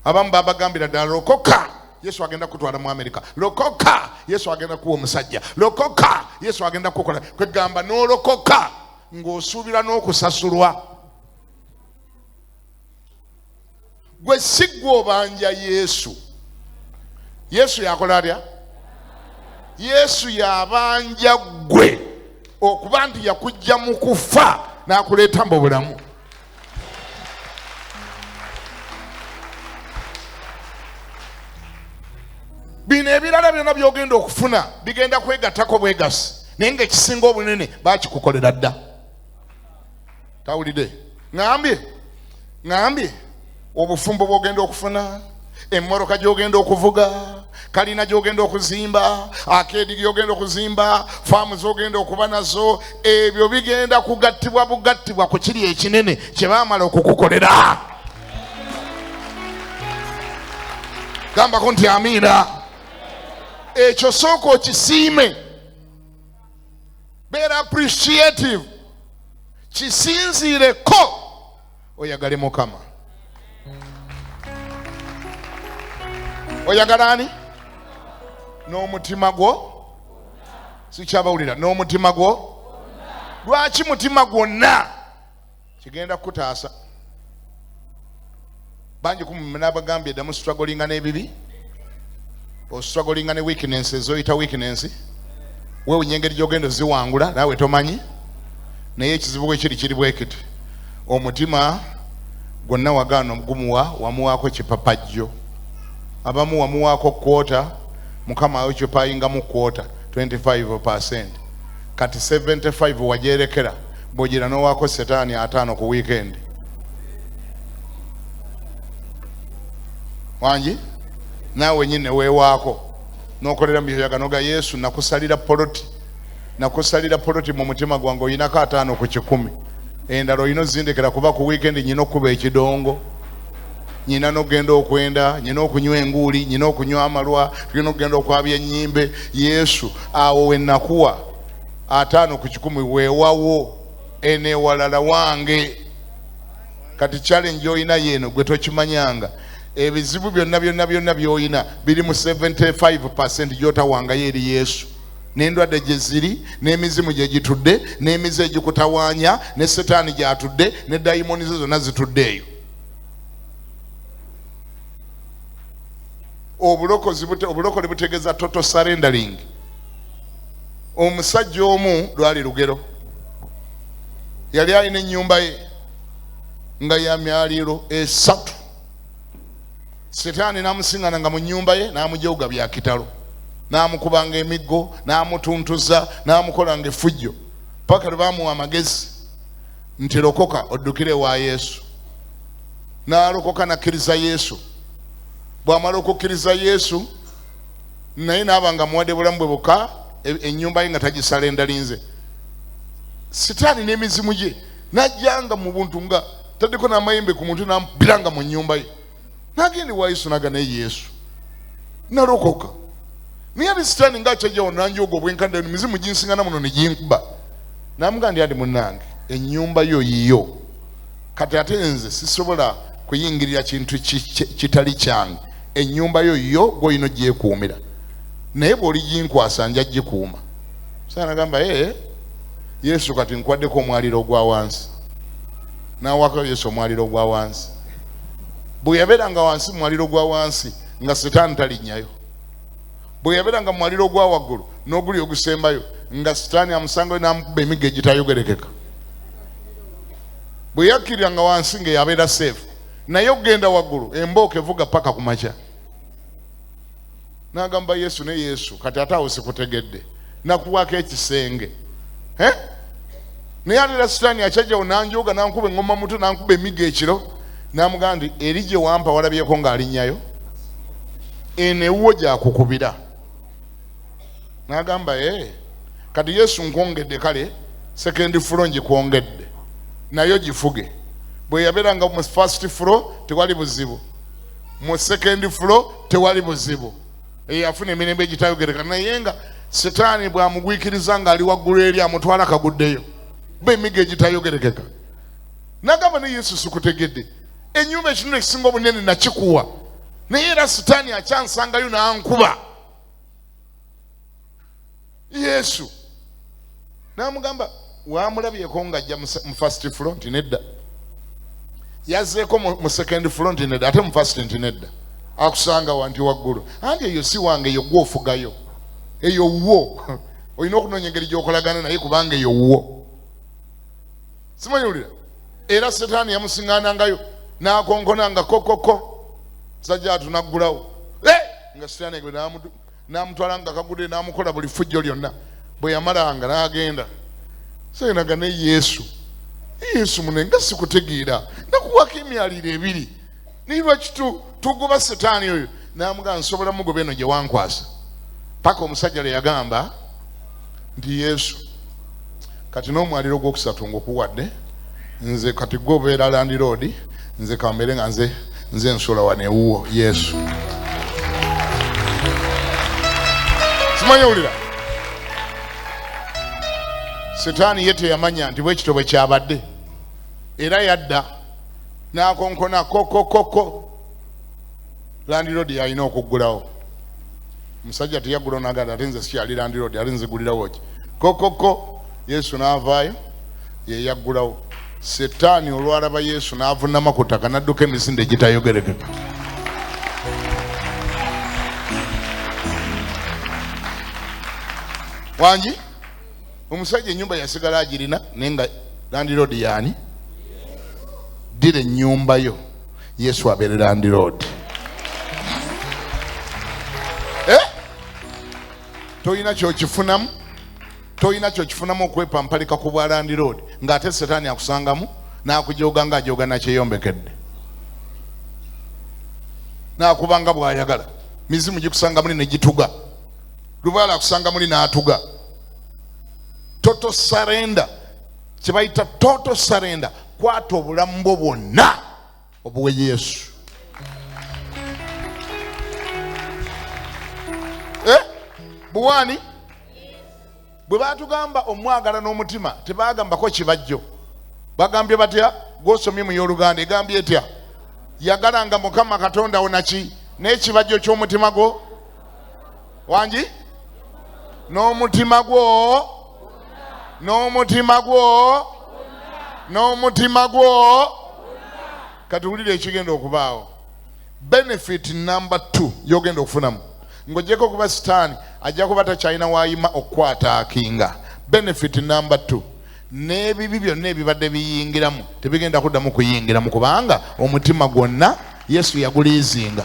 Abamu babagambira ddala lokoka, Yesu agenda kutwala mu Amerika, lokoka, Yesu agenda kuwa omusajja, lokoka, Yesu agenda kukola. Kwegamba n'olokoka ng'osuubira n'okusasulwa. Gwe si ggwe obanja Yesu. Yesu yakola atya? Yesu yabanja ggwe okuba nti yakujja mu kufa n'akuleeta mu bulamu. Bino ebirala byonna by'ogenda okufuna bigenda kwegattako bwegasi, naye ng'ekisinga obunene baakikukolera dda. Tawulidde? Ŋŋambye obufumbo bw'ogenda okufuna, emmoroka gy'ogenda okuvuga, kalina gy'ogenda okuzimba, akeedi gy'ogenda okuzimba, faamu z'ogenda okuba nazo, ebyo bigenda kugattibwa bugattibwa ku kiri ekinene kye baamala okukukolera. Gambako nti amiina. Ekyo sooka okisiime, beera appreciative, kisinziireko oyagale Mukama. Oyagala ani? N'omutima gwo. Sikyabawulira. N'omutima gwo. Lwaki mutima gwonna? Kigenda kukutaasa. Bangi ku mmwe n'abagambye dda mustrugglinga n'ebibi, ostrugglinga ne weaknesses, oyita weakness, weewunya engeri gy'ogenda oziwangula naawe tomanyi. Naye ekizibu bwe kiri, kiri bwe kiti: omutima gwonna wagaana ogumuwa, wamuwaako kipapajjo, abamu wamuwaako kwota, Mukama occupyingamu kwota 25%, kati 75 wajerekera, bw'ogira n'owaako setaani 50 ku weekend. Wangi naawe nyini weewaako n'okolera mu byoyaga noga Yesu nakusalira poloti, nakusalira poloti mu mutima gwange oyinako 50 ku 100, endala olina ozindekera kuba ku weekend nyina okukuba ekidongo, nyina n'okugenda okwenda, nyina okunywa enguuli, nyina okunywa amalwa, tulina okugenda okwabya ennyimbe. Yesu awo we nakuwa 50 ku 100 weewawo, eno ewalala wange. Kati challenge oyina yeeno, gwe tokimanyanga ebizibu byonna byonna byonna by'olina biri mu 75% gy'otawangayo eri Yesu, n'endwadde gye ziri, n'emizimu gye gitudde, n'emize egikutawaanya, ne setaani gy'atudde, ne dayimoni zo zonna zitudde eyo. Obulokole butegeeza total surrendering. Omusajja omu lwali lugero, yali alina ennyumba ye nga ya myaliiro 3. Setaani n'amusiŋŋana nga mu nnyumba ye, n'amujooga bya kitalo, n'amukubanga emiggo, n'amutuntuza, n'amukolanga effujjo, paka lwe baamuwa amagezi nti lokoka oddukire ewa Yesu. N'alokoka n'akkiriza Yesu. Bw'amala okukkiriza Yesu, naye n'aba nga muwadde bulamu bwe bukka, ennyumba ye nga tagisala endalinze. Sitaani n'emizimu gye n'ajjanga mu buntu nga taddeko n'amayembe ku muntu, n'amubiranga mu nnyumba ye. N'agenda ewa Yesu n'aga, naye Yesu nalokoka, naye ate sitaani ng'akyajjawo nanjooga obwenkanda, emizimu ginsingana muno ne ginkuba. N'amugamba nti andi munnange, ennyumba yo yiyo, kati ate nze sisobola kuyingirira kintu kitali kyange. Ennyumba yo yo gw'olina ogyekuumira, naye bw'oliginkwasa nja gikuuma. Saana nagamba, ee Yesu, kati nkwaddeko omwaliro ogwa wansi. N'awaako Yesu omwaliro ogwa wansi. Bwe yabeeranga wansi mu mwaliro gwa wansi nga sitaani talinnyayo, bwe yabeeranga mu mwaliro gwa waggulu n'oguli ogusembayo nga sitaani amusangayo n'amukuba emiggo egitayogerekeka. Bwe yakkiriranga wansi nga yabeera seefu, naye okugenda waggulu embooko evuga paka ku makya. N'agamba Yesu, ne Yesu kati ate awo sikutegedde, nakuwaako ekisenge. Naye ate era sitaani akyajjawo n'anjooga n'ankuba eŋŋoma muto n'ankuba emiggo ekiro, n'amugamba nti eri gye wampa walabyeko ng'alinnyayo, eno ewuwo gyakukubira. N'agamba kati Yesu nkwongedde, kale second floor ngikwongedde nayo gifuge. Bwe yabeeranga mu first floor tewali buzibu, mu second floor tewali buzibu, yafuna emirembe egitayogereka. Naye nga sitaani bw'amugwikiriza ng'ali waggulu eri amutwala kaguddeyo, ba emiggo egitayogerekeka. N'agamba ne Yesu sikutegedde, ennyumba ekintu ekisinga obunene nakikuwa, naye era sitaani akyansangayo n'ankuba. Yesu n'amugamba, wamulabyeko ng'ajja mu first floor? Nti nedda. Yazzeeko mu second floor? Nti nedda. Ate mu first? Nti nedda. Akusanga wa? Nti waggulu. Anti eyo si wange, eyo gwe ofugayo, eyo wo olina okunoonya engeri gy'okolagana naye kubanga eyo wo. Simanyi wulira. Era setaani yamusiŋŋaanangayo n'akonkona nga kokoko, sajja atunaggulawo nga setaani n'amutwala nga kagudde n'amukola buli fujjo lyonna. Bwe yamalanga n'agenda senaga ne Yesu, Yesu mune nga sikutegeera, nakuwako emyaliro ebiri, naye lwaki tugoba setaani oyo? N'amugamba nsobola mugoba eno gye wankwasa. Paka omusajja lwe yagamba nti Yesu kati n'omwaliro ogwokusatu ngukuwadde nze, kati gwe obeera landiroodi, nze kambeere nga nze nsula wano ewuwo. Yesu simanyi owulira. Setaani ye teyamanya nti bwe kityo bwe kyabadde, era yadda n'akonkona kokokoko, landiroodi yalina okuggulawo. Omusajja teyaggulawo n'agamba ate nze sikyali landiroodi, ate nzigulirawo ki? Kokoko. Yesu n'avaayo, ye yaggulawo. Setaani olwalaba Yesu n'avunama ku ttaka n'adduka emisinde egitayogerekeka. Wangi omusajja ennyumba yasigala agirina, naye nga landiroodi yaani? Ddira ennyumba yo Yesu abeere landiroodi. Tolina kyokifunamu, tolina kyokifunamu okwepampalika ku bwa landiroodi ng'ate setaani akusangamu n'akujooga ng'ajooga nakyeyombekedde, n'akuba nga bw'ayagala. Mizimu gikusanga muli ne gituga, lubaala akusanga muli n'atuga. Total surrender, kye bayita total surrender, kwata obulamu bwo bwonna obuwe Yesu. Buwaani bwe baatugamba omwagala n'omutima, tebagambako kibajjo. Bagambye batya? Gw'osomye mu y'Oluganda egambye etya? Yagalanga Mukama Katonda wo naki? N'ekibajjo ky'omutima gwo. Wangi? N'omutima gwo, n'omutima gwo, n'omutima gwo. Kati wulira ekigenda okubaawo. Benefit number 2 y'ogenda okufunamu, ng'oggyeko okuba sitaani ajja kuba takyalina waayima okukwata akinga. Benefit number 2, n'ebibi byonna ebibadde biyingiramu tebigenda kuddamu kuyingiramu, kubanga omutima gwonna Yesu yaguliizinga.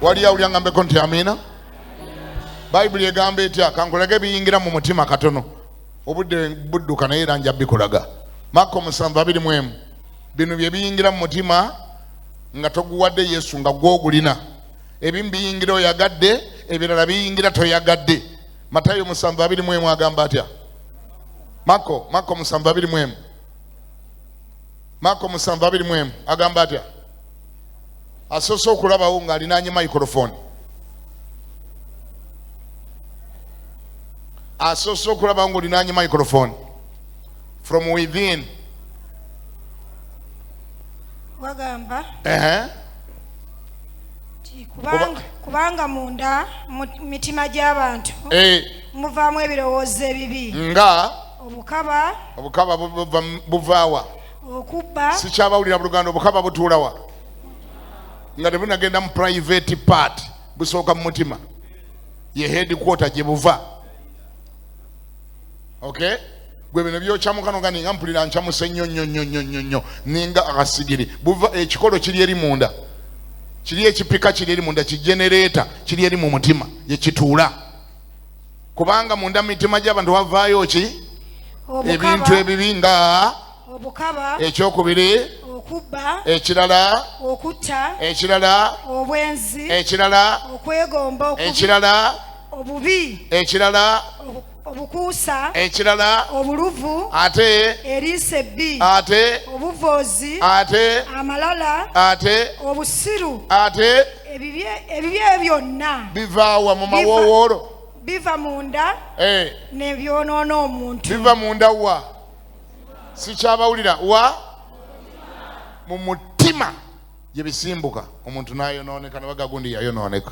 Wali awulira ngambeko nti amiina? Bayibuli egamba etya? Kankulage ebiyingira mu mutima katono, obudde budduka naye era nja bikulaga. Makko 7:21, bino bye biyingira mu mutima nga toguwadde Yesu, nga gw'ogulina. Ebimu biyingira oyagadde, ebirala biyingira toyagadde. Matayo 7:21 agamba atya? Makko 7:21, Makko 7:21 agamba atya? Asoose okulabawo ng'alinaanye microphone, asoose okulabawo ng'olinaanye microphone from within. Wagamba nti kubanga munda mu mitima gy'abantu muvaamu ebirowoozo ebibi, nga Obukaba. Obukaba buvaawa? Okubba. Sikyabawulira buluganda. Obukaba butuulawa? Nga tebunagenda mu private part, busooka mu mutima, ye headquarter gye buva. Okay, gwe bino byokyamuka noga ninga mpulira nkyamuse nnyo nnyo nnyo nnyo nnyo nnyo, ninga akasigiri. Buva ekikolo kiri eri munda, kiri ekipika kiri eri munda, kigenereta kiri eri mu mutima gye kituula, kubanga munda mu mitima gy'abantu wavaayo ki? Ebintu ebibi nga obukaba. Ekyokubiri? Okubba. Ekirala? Okutta. Ekirala? Obwenzi. Ekirala? Okwegomba okubi. Ekirala? Obubi. Ekirala? Obukuusa. Ekirala? Obuluvu. Ate? Eriiso ebbi. Ate? Obuvoozi. Ate? Amalala. Ate? Obusiru. Ate? Ebibi byonna bivaawa mu mawowoolo. Biva munda ne byonoona omuntu. Biva munda wa? Sikyabawulira. Wa? Mu mutima gye bisimbuka, omuntu n'ayonooneka, ne baga gundi yayonooneka,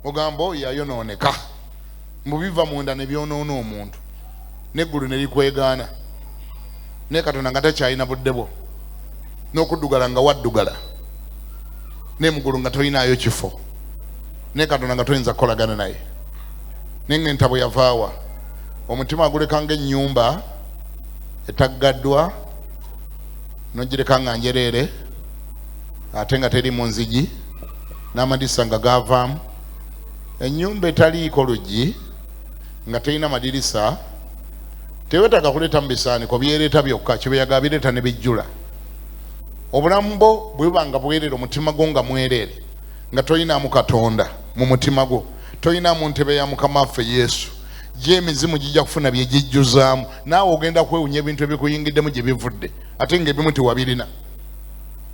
ogamba oyo yayonooneka. Mbu biva munda ne byonoona omuntu, n'eggulu ne likwegaana, ne Katonda nga takyalina budde bwo, n'okuddugala nga waddugala, ne muggulu nga tolinaayo kifo, ne Katonda nga toyinza kukolagana naye. Naye ng'entabwe yavaawa? Omutima aguleka ng'ennyumba etaggaddwa, n'ogireka nga njereere, ate nga teri mu nzigi, n'amadisa nga gaavaamu. Ennyumba etaliiko luggi, nga terina madirisa, tewetaaga kuleeta mu bisaaniko, byereeta byokka, kibeyaga bireeta ne bijjula. Obulamu bwo bwe buba nga bwereere, omutima gwo nga mwereere, nga tolinaamu Katonda mu mutima gwo, tolinaamu ntebe ya Mukama waffe Yesu, gy'emizimu gijja kufuna bye gijjuzaamu, naawe ogenda kwewunya ebintu ebikuyingiddemu gye bivudde, ate ng'ebimu tewabirina.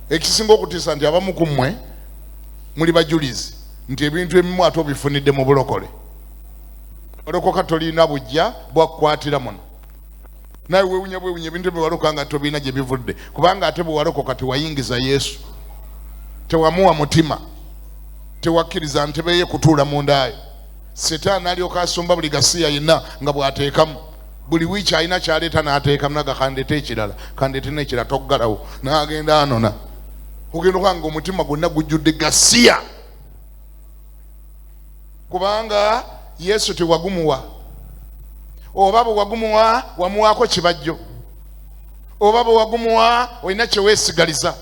Ekisinga okutiisa nti abamu ku mmwe muli bajulizi nti ebintu ebimu ate obifunidde mu bulokole. Olokoka tolina bujja bwakukwatira muno, nawe weewunya bwewunya ebintu bye walokoka nga tobirina gye bivudde, kubanga ate bwe walokoka tewayingiza Yesu, tewamuwa mutima, tewakkiriza ntebe ye kutuula mundaayo. Setaani alyoka asomba buli gasiya yenna nga bw'ateekamu, buli wiiki alina kyaleeta n'ateekamu, naga kandeete ekirala, kandeete n'ekirala, toggalawo, n'agenda anona. Ogenda okuba nga omutima gwonna gujjudde gasiya, kubanga Yesu tewagumuwa, oba bwe wagumuwa wamuwaako kibajjo, oba bwe wagumuwa olina kye weesigaliza.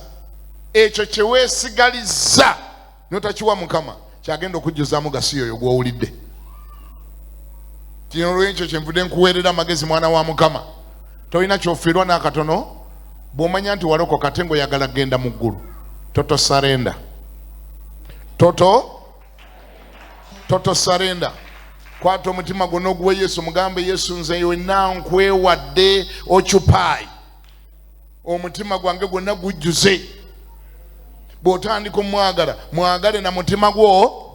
Ekyo kye weesigaliza n'otakiwa Mukama, kyagenda okujjuzaamu gasiya oyo gw'owulidde. Kino olw'ekyo kyenvudde nkuweerera amagezi, mwana wa Mukama. Tolina ky'ofiirwa n'akatono bw'omanya nti walokoka ate ng'oyagala kugenda mu ggulu. Toto sarenda, toto sarenda. Kwata omutima gwo n'oguwe Yesu, mugambe Yesu, nze wenna nkwewadde, occupy omutima gwange gwonna gujjuze. Bw'otandika omwagala, mwagale na mutima gwo.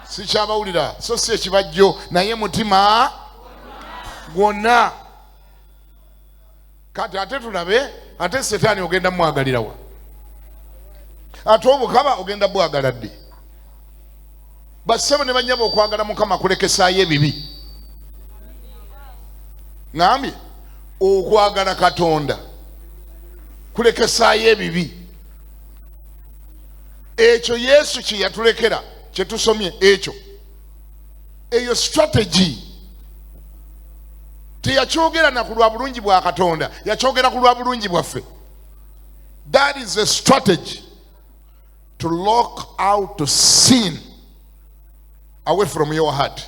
Sikyabawulira, so si ekibajjo, naye mutima gwonna. Kati ate tulabe, ate Setaani ogenda mwagalirawa? Ate obukaba ogenda bwagala ddi? Bassebo ne bannyabo, okwagala Mukama kulekesaayo ebibi. Ŋŋambye okwagala Katonda kulekesaayo ebibi. Ekyo Yesu kye yatulekera, kye tusomye ekyo, eyo strategy teyakyogera na ku lwa bulungi bwa Katonda, yakyogera ku lwa bulungi bwaffe. That is a strategy to lock out sin away from your heart.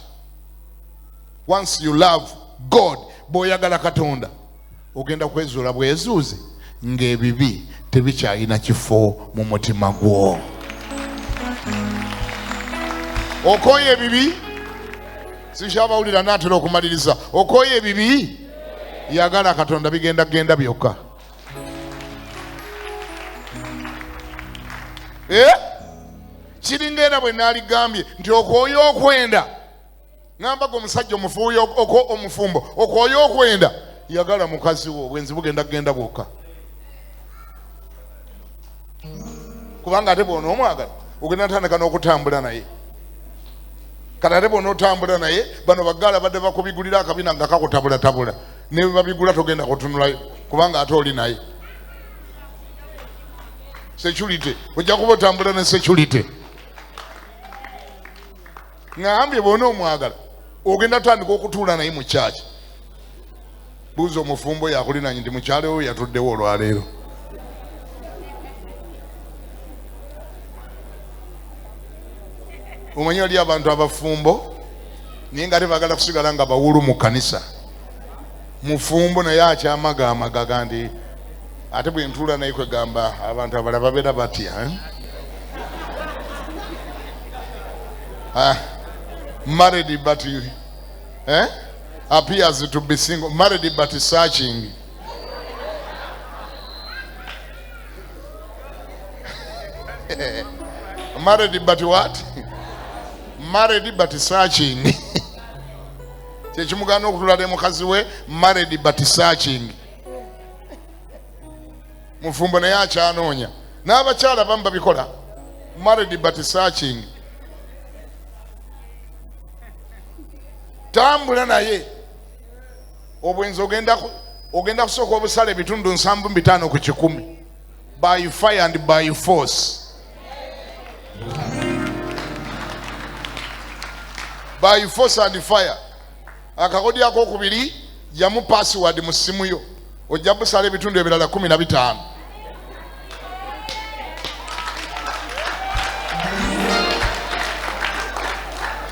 Once you love God, bw'oyagala Katonda, ogenda kwezuula bwezuuzi ng'ebibi tebikyalina kifo mu mutima gwo. Okooye ebibi? Sikyabawulira, naatera okumaliriza. Okooye ebibi? Yagala Katonda, bigenda genda byokka. Kiringa era bwe naaligambye nti okooye okwenda, ŋŋamba gwe omusajja omufuuyi, omufumbo, okooye okwenda, yagala mukazi wo, obwenzi bugenda kugenda bwokka, kubanga ate bw'onoomwagala ogenda ntandika n'okutambula naye. Kati ate bw'onootambula naye bano baggaala badde bakubigulira akabina nga kakutabulatabula, ne bwe babigula togenda kutunulayo kubanga ate oli naye. Security, ojja kuba otambula ne security. Ngambye bw'ona omwagala ogenda tandika okutuula naye mu kyaki. Buuza omufumbo yakulinanye nti mukyalo we yatuddewo olwaleero. Omanyi wali abantu abafumbo naye nga tebaagala kusigala nga bawulu mu kkanisa. Mufumbo naye akyamagaamagaga nti ate bwe ntuula naye kwegamba abantu abalala babeera batya, eh? Married but appears to be single, married but searching. Married but what? Married but searching. Kyekimugaana okutula ne mukazi we, married but searching. Mufumbo naye akyanoonya. N'abakyala abamu babikola, married but searching. Tambula naye obwenzi ogenda kusooka obusala ebitundu 75 ku 100 by fire and by force. By force and fire. Akakodi akokubiri jamu password mu simu yo, ojja busala ebitundu ebirala 15.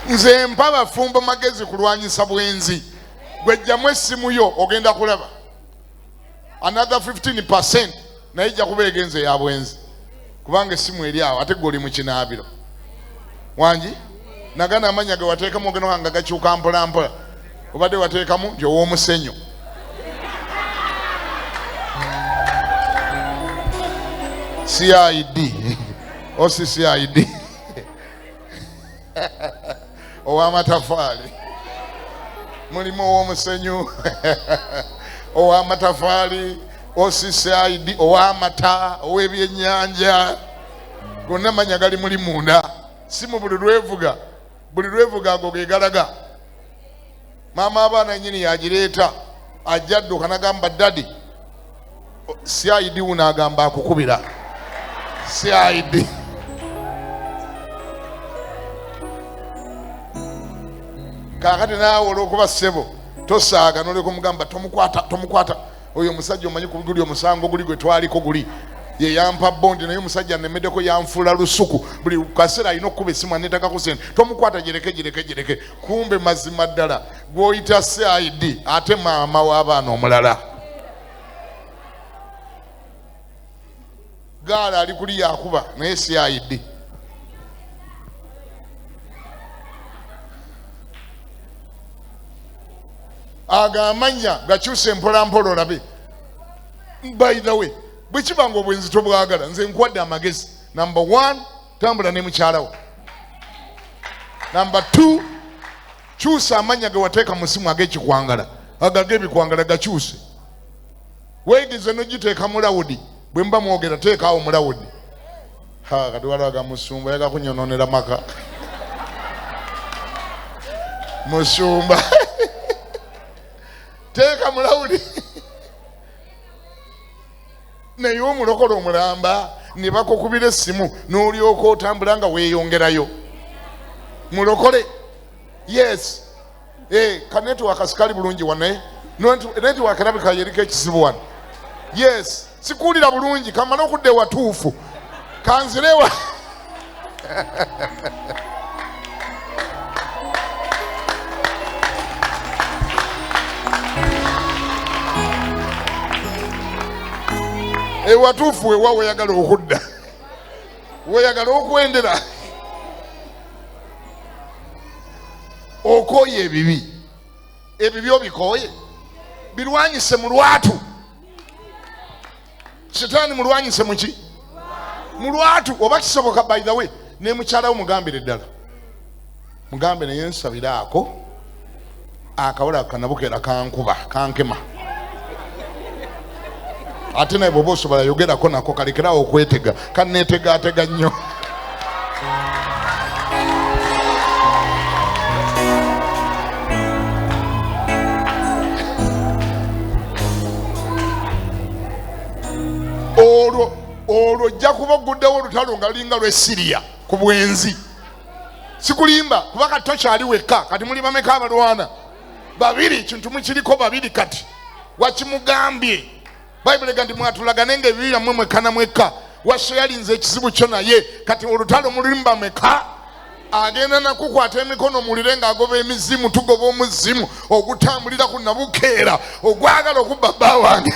Nze mpa bafumbo magezi kulwanyisa bwenzi. Gwe jjamu essimu yo ogenda kulaba another 15% naye ejja kuba egenze ya bwenzi, kubanga essimu eri awo ate gwe oli mu kinaabiro. Wangi nagana amannya ge wateekamu ogenda nga gakyuka mpola mpola, obadde wateekamu nti ow'omusenyu. CID OCCID ow'amatafaali, mulimu ow'omusenyu, ow'amatafaali, OCCID ow'amata, ow'ebyennyanja, gonna mannya gali muli munda. Simu buli lwevuga, buli lwevuga ago ge galaga. Maama abaana nnyini yagireeta, ajja adduka n'agamba daddy, CID wuno agamba akukubira CID. Kaakati naawe olw'okuba ssebo tosaaga n'olyoka omugamba tomukwata, tomukwata. Oyo omusajja omanyi ku guli omusango guli gwe twaliko guli ye yampa bondi, naye omusajja annemeddeko yanfuula lusuku, buli kaseera alina okukuba essimu aneetagako ssente, tomukwata, gireke, gireke, gireke. Kumbe mazima ddala gw'oyita CID ate maama w'abaana omulala. Gaala ali kuli yakuba naye CID. Ago amannya gakyuse mpola mpola olabe. By the way, bwe kiba nga obwenzi tobwagala, nze nkuwadde amagezi. Number 1, tambula ne mukyala wo. Number 2, kyusa amannya ge wateeka mu simu ag'ekikwangala, ago ag'ebikwangala gakyuse. Weegize n'ogiteeka mu lawudi, bwe muba mwogera teekaawo mu lawudi. Ha, kati waliwo agamusumba yaga kunyonoonera maka. Musumba teeka mu lawudi. Naye omulokole omulamba ne bakukubira essimu n'olyoka otambula nga weeyongerayo. Mulokole, yes. Ka network sikali bulungi wano, eh? Network erabika yeriko ekizibu wano. Yes, sikuwulira bulungi, kamale okudda ewatuufu. Kanzirewa. Ewatuufu wewa weyagala okudda, weyagala okwendera. Okooye ebibi, ebibi obikooye, birwanyise mu lwatu. Sitaani mulwanyise muki? Mu lwatu. Oba kisoboka, by the way, ne mukyala wo mugambire ddala, mugambe naye nsabiraako akawala kanabukeera kankuba kankema, ate naye bw'oba osobola yogerako nako kalekerawo okwetega, kanneetegaatega nnyo. Olwo ojja kuba oguddewo olutalo nga lulinga lw'e Siriya ku bwenzi. Sikulimba, kuba kati tokyali wekka, kati muli bameka abalwana? Babiri, kintu mukiriko babiri kati. Wakimugambye. Bayibuli egamba nti mwatulagane ng'ebibi byammwe mwekka na mwekka. Washeyalinze ekizibu kyo naye, kati olutalo mulimu bameka? Agenda nakukwata emikono mulire ng'agoba emizimu, tugoba omuzimu ogutambulira ku nabukeera ogwagala okubba bba wange.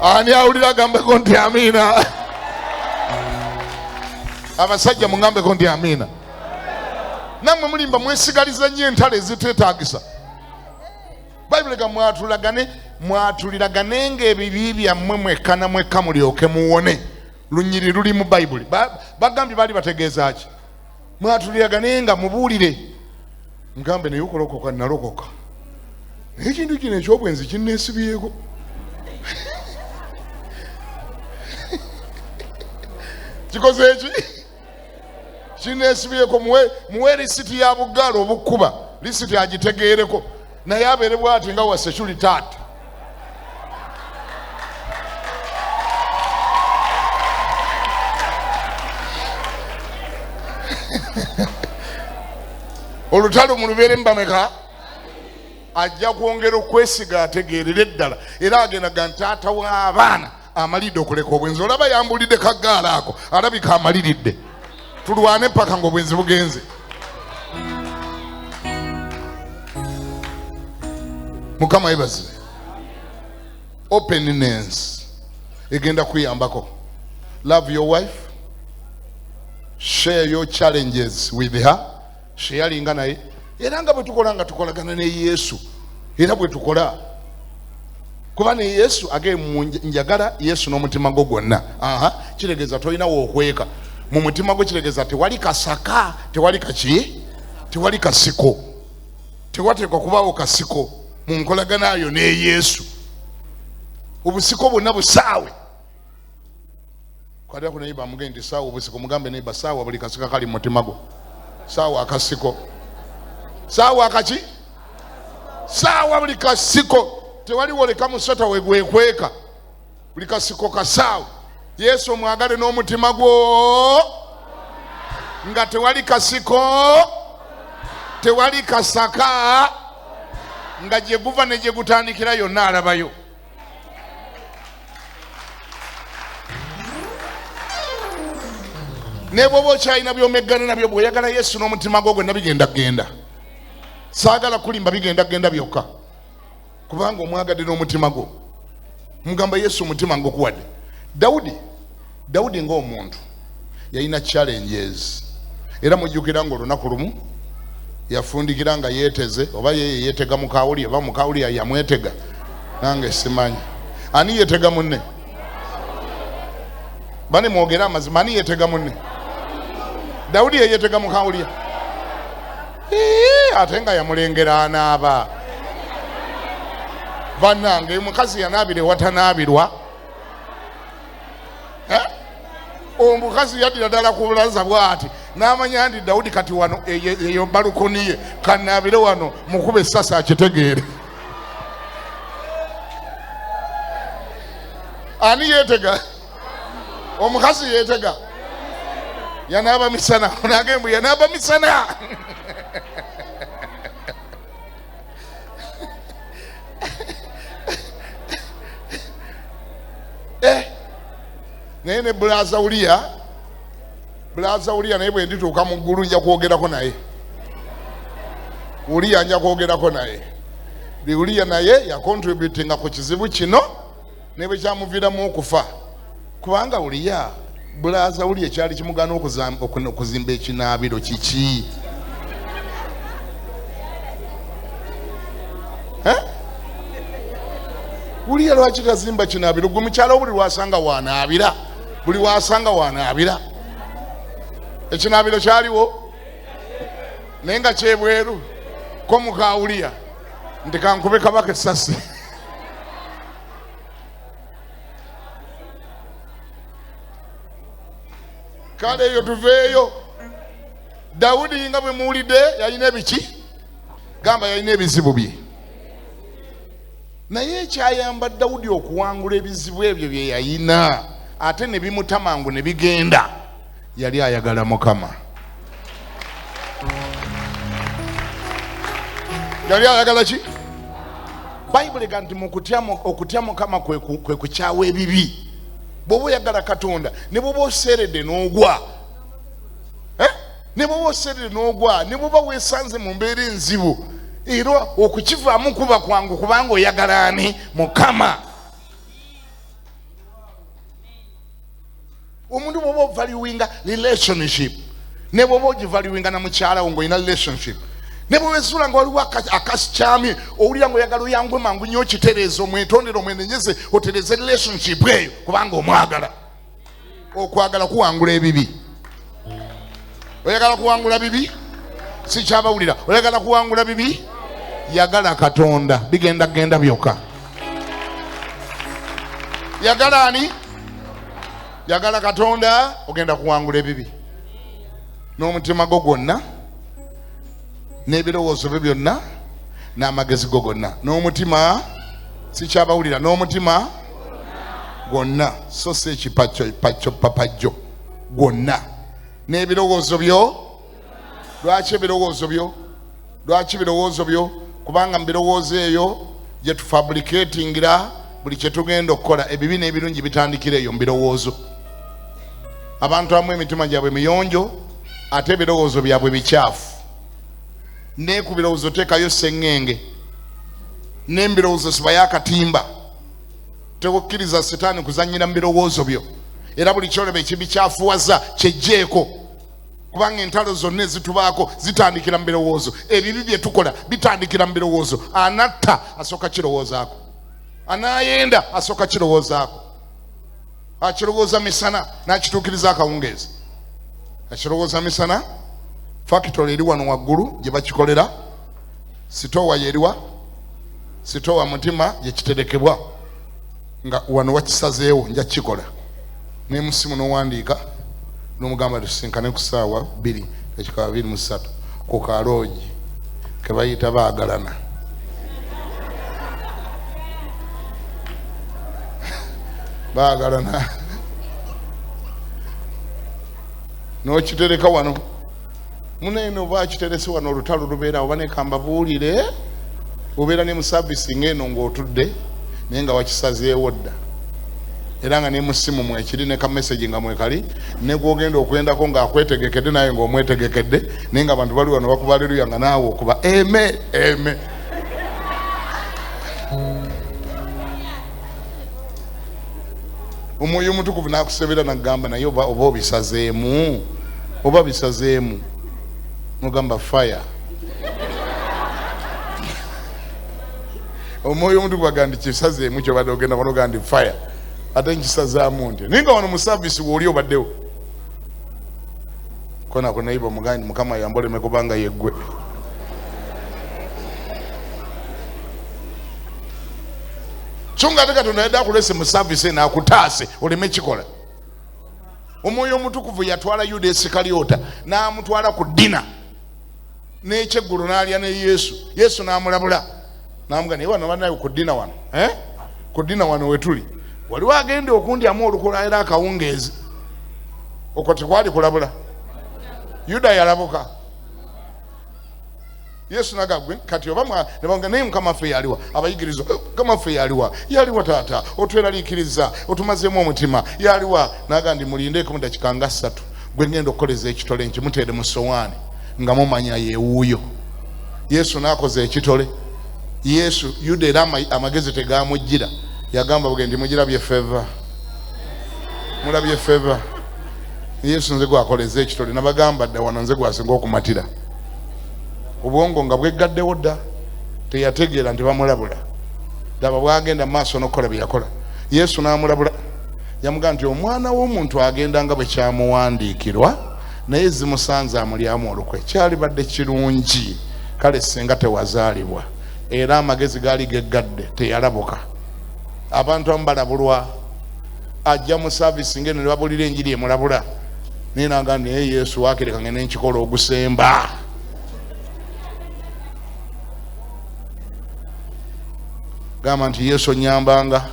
Ani awulira agambeko nti amiina? Abasajja mungambeko nti amiina. Nammwe mulimba mwesigaliza nnyo entalo eziteetaagisa. Bayibuli egamba mwatuliragane ng'ebibi byammwe mwekka na mwekka mulyoke muwone. Lunyiri luli mu Bayibuli. Bagambye baali bategeeza ki? Mwatuliragane nga mubuulire. Mugambe naye okulokoka nalokoka. Naye ekintu kino eky'obwenzi kinneesibyeko. Kikoze eki? Kinneesibyeko. Muwe lisiti ya bugaalo obukuba. Lisiti agitegeereko. Naye abeere bw'ati nga wa security ati. Olutalo mulubeere mbameka? Ajja kwongera okwesiga ategeerere ddala. Era agenda ga nti taata w'abaana amalidde okuleka obwenzi. Olaba yambulidde kaggaala ako, alabika amaliridde. Tulwane paka ng'obwenzi bugenze. Mukama yeebazibwe. Openness egenda kuyambako. Love your wife. Share your challenges with her. Sharinga naye. Era nga bwe tukola nga tukolagana ne Yesu. Era bwe tukola. Kuba ne Yesu age njagala Yesu n'omutima gwo gwonna. Kiregeeza tolina w'okweka. Mu mutima gwo kiregeeza tewali kasaka, tewali kaki, tewali kasiko. Tewateekwa kubaawo kasiko mu nkolagana yo ne Yesu. Obusiko bwonna busaawe. Kwata ku neighbor mugende nti saawa obusiko, mugambe neighbor saawa buli kasiko kali mu mutima gwo. Saawa akasiko. Saawa akaki? Saawa buli kasiko. Tewaliwo leka musota we gwekweka. Buli kasiko kasaawa. Yesu omwagale n'omutima gwo. Nga tewali kasiko, tewali kasaka, nga gye guva ne gye gutandikira yonna alabayo. Ne bw'oba okyalina by'omeggana nabyo, bw'oyagala Yesu n'omutima gwo gwonna bigenda kugenda. Saagala kulimba, bigenda kugenda byokka. Kubanga omwagadde n'omutima gwo. Mugamba Yesu omutima ngukuwadde. Dawudi ng'omuntu yalina challenges. Era mujjukira ng'olunaku lumu yafundikira nga yeeteze, oba ye yeetega mukawuli, oba mukawuli yamwetega. Nange simanyi. Ani yeetega munne? Bane mwogere amazima, ani yeetega munne? Dawudi ye yeetega mukawuli. Ate nga yamulengera anaaba. Bannange omukazi yanaabira ewatanaabirwa. Omukazi yaddira ddala ku bulaza bw'ati n'amanya nti Dawudi kati wano eyo balukoni ye, kanaabire wano mukube essasi akitegeere. Ani yeetega? Omukazi yeetega. Yanaaba misana. Onagembu yanaaba misana. Naye ne Bulaza Uliya naye bwe ndituuka mu ggulu nja kwogerako naye. Uliya nja kwogerako naye. Uliya naye yakontributinga ku kizibu kino ne bwe kyamuviiramu okufa. Kubanga Uliya, Bulaza Uliya kyali kimugaana okuzimba ekinaabiro kiki? Uliya lwaki tazimba kinaabiro? Gwe mukyala buli lwasanga wanaabira. Buli wasanga wanaabira. Ekinaabiro kyaliwo naye nga kyebweru. Ko muka Uliya nti kankube kabaka essasi. Kale eyo tuveeyo. Dawudi nga bwe muwulidde yalina ebiki? Gamba yalina ebizibu bye. Naye ekyayamba Dawudi okuwangula ebizibu ebyo bye yayina ate ne bimuta mangu ne bigenda, yali ayagala Mukama. Yali ayagala ki? Bayibuli egamba nti okutya Mukama kwe kukyawa ebibi. Bw'oba oyagala Katonda ne bw'oba oseeredde n'ogwa, ne bw'oba oseeredde n'ogwa, ne bw'oba weesanze mu mbeera enzibu, era okukivaamu kuba kwangu kubanga oyagala ani? Mukama. Omuntu bw'oba ovaluinga relationship, ne bw'oba ogivaluinga na mukyala wo ng'olina relationship, ne bw'owezuula nga waliwo akasikyamye, owulira ng'oyagala oyangwe mangu nnyo okitereeza, omwetondere, omwenenyeze, otereeze relationship eyo kubanga omwagala. Okwagala kuwangula ebibi. Oyagala kuwangula bibi? Sikyabawulira. Oyagala kuwangula bibi? Yagala Katonda, bigenda genda byokka. Yagala ani? Yagala Katonda, ogenda kuwangula ebibi n'omutima gwo gwonna, n'ebirowoozo byo byonna, n'amagezi go gonna, n'omutima. Sikyabawulira. N'omutima gwonna, so si ekipacco papajjo gwonna, n'ebirowoozo byo. Lwaki ebirowoozo byo? Lwaki birowoozo byo? Kubanga mu birowoozo eyo gye tufabricatingira buli kye tugenda okukola. Ebibi n'ebirungi bitandikira eyo mu birowoozo. Abantu abamu emitima gyabwe miyonjo, ate ebirowoozo byabwe bikyafu. Ne ku birowoozo teekayo sseŋŋenge, n'embirowoozo sibayo akatimba. Tekukkiriza sitaani kuzannyira mu birowoozo byo, era buli kyolaba ekibikyafuwaza kyejjeeko, kubanga entalo zonna ezitubaako zitandikira mu birowoozo. Ebibi bye tukola bitandikira mu birowoozo. Anatta asooka kirowoozaako, anaayenda asooka kirowoozaako, akirowooza misana n'akituukiriza akawungeezi, akirowooza misana. Fakitole eri wano waggulu gye bakikolera, sitowa yeriwa, sitowa mutima gye kiterekebwa, nga wano wakisazeewo nja kukikola. N'emusimu n'owandiika n'omugamba tusinkane ku ssaawa 2:23 ku kaloogi ke bayita baagalana. Baagalana n'okitereka wano. Munene oba akiterese wano, olutalo lubeera oba nekambabuulire, obeera ne mu saavisi ng'eno ng'otudde naye nga wakisazeewo dda, era nga ne mu ssimu mwekiri ne ka message nga mwekali, ne gw'ogenda okwendako ng'akwetegekedde naye ng'omwetegekedde, naye nga abantu bali wano bakuba aleluya nga naawe okuba eme eme. Omwoyo Omutukuvu n'akusebera n'agamba naye oba obisazeemu, oba bisazeemu, n'ogamba fire. Omwoyo Omutukuvu agamba nti kisazeemu ky'obadde ogenda wano, ogamba nti fire, ate nkisazaamu ntya? Naye nga wano mu saavisi w'oli obaddewo. Kona ku neighbor omugambe nti Mukama ayambe oleme kubanga yeggwe. So nga ate Katonda yadde akulese mu saavisi eno akutaase oleme kikola. Omwoyo Omutukuvu yatwala Yuda Isikalyota n'amutwala ku ddina n'ekyeggulo n'alya ne Yesu. Yesu n'amulabula n'amugamba, naye wano bannaye ku ddina wano, Ku ddina wano we tuli waliwo agenda okundyamu olukola era akawungeezi. Okwo tekwali kulabula. Yuda yalabuka. Yesu n'agamba, kati oba ne bamugamba, naye Mukama waffe yaliwa? Abayigirizwa, Mukama waffe yaliwa? Yaliwa taata, otweraliikiriza, otumazeemu omutima, yaliwa? N'agamba nti mulindeeko mu dakiika nga 3, gwe ngenda okukoleza ekitole nkimuteere mu ssowaani nga mumanya yewuuyo. Yesu n'akoza ekitole. Yesu, Yuda era amagezi tegaamujjira, yagamba buge nti mugirabye feva, mulabye feva. Yesu nze gwakoleza ekitole, nabagamba dda wano nze gwasinga okumatira. Obwongo nga bweggaddewo dda, teyategeera nti bamulabula. Laba bw'agenda mu maaso n'okukola bye yakola. Yesu n'amulabula, yamugamba nti omwana w'omuntu agenda nga bwe kyamuwandiikirwa, naye zimusanze amulyamu olukwe. Kyalibadde kirungi kale singa tewazaalibwa. Era amagezi gaali geggadde, teyalabuka. Abantu abamu balabulwa, ajja mu saavisi ng'eno ne babulira enjiri emulabula, naye n'agamba naye Yesu waakireka ngende nkikola ogusemba. Gamba nti Yesu onyambanga.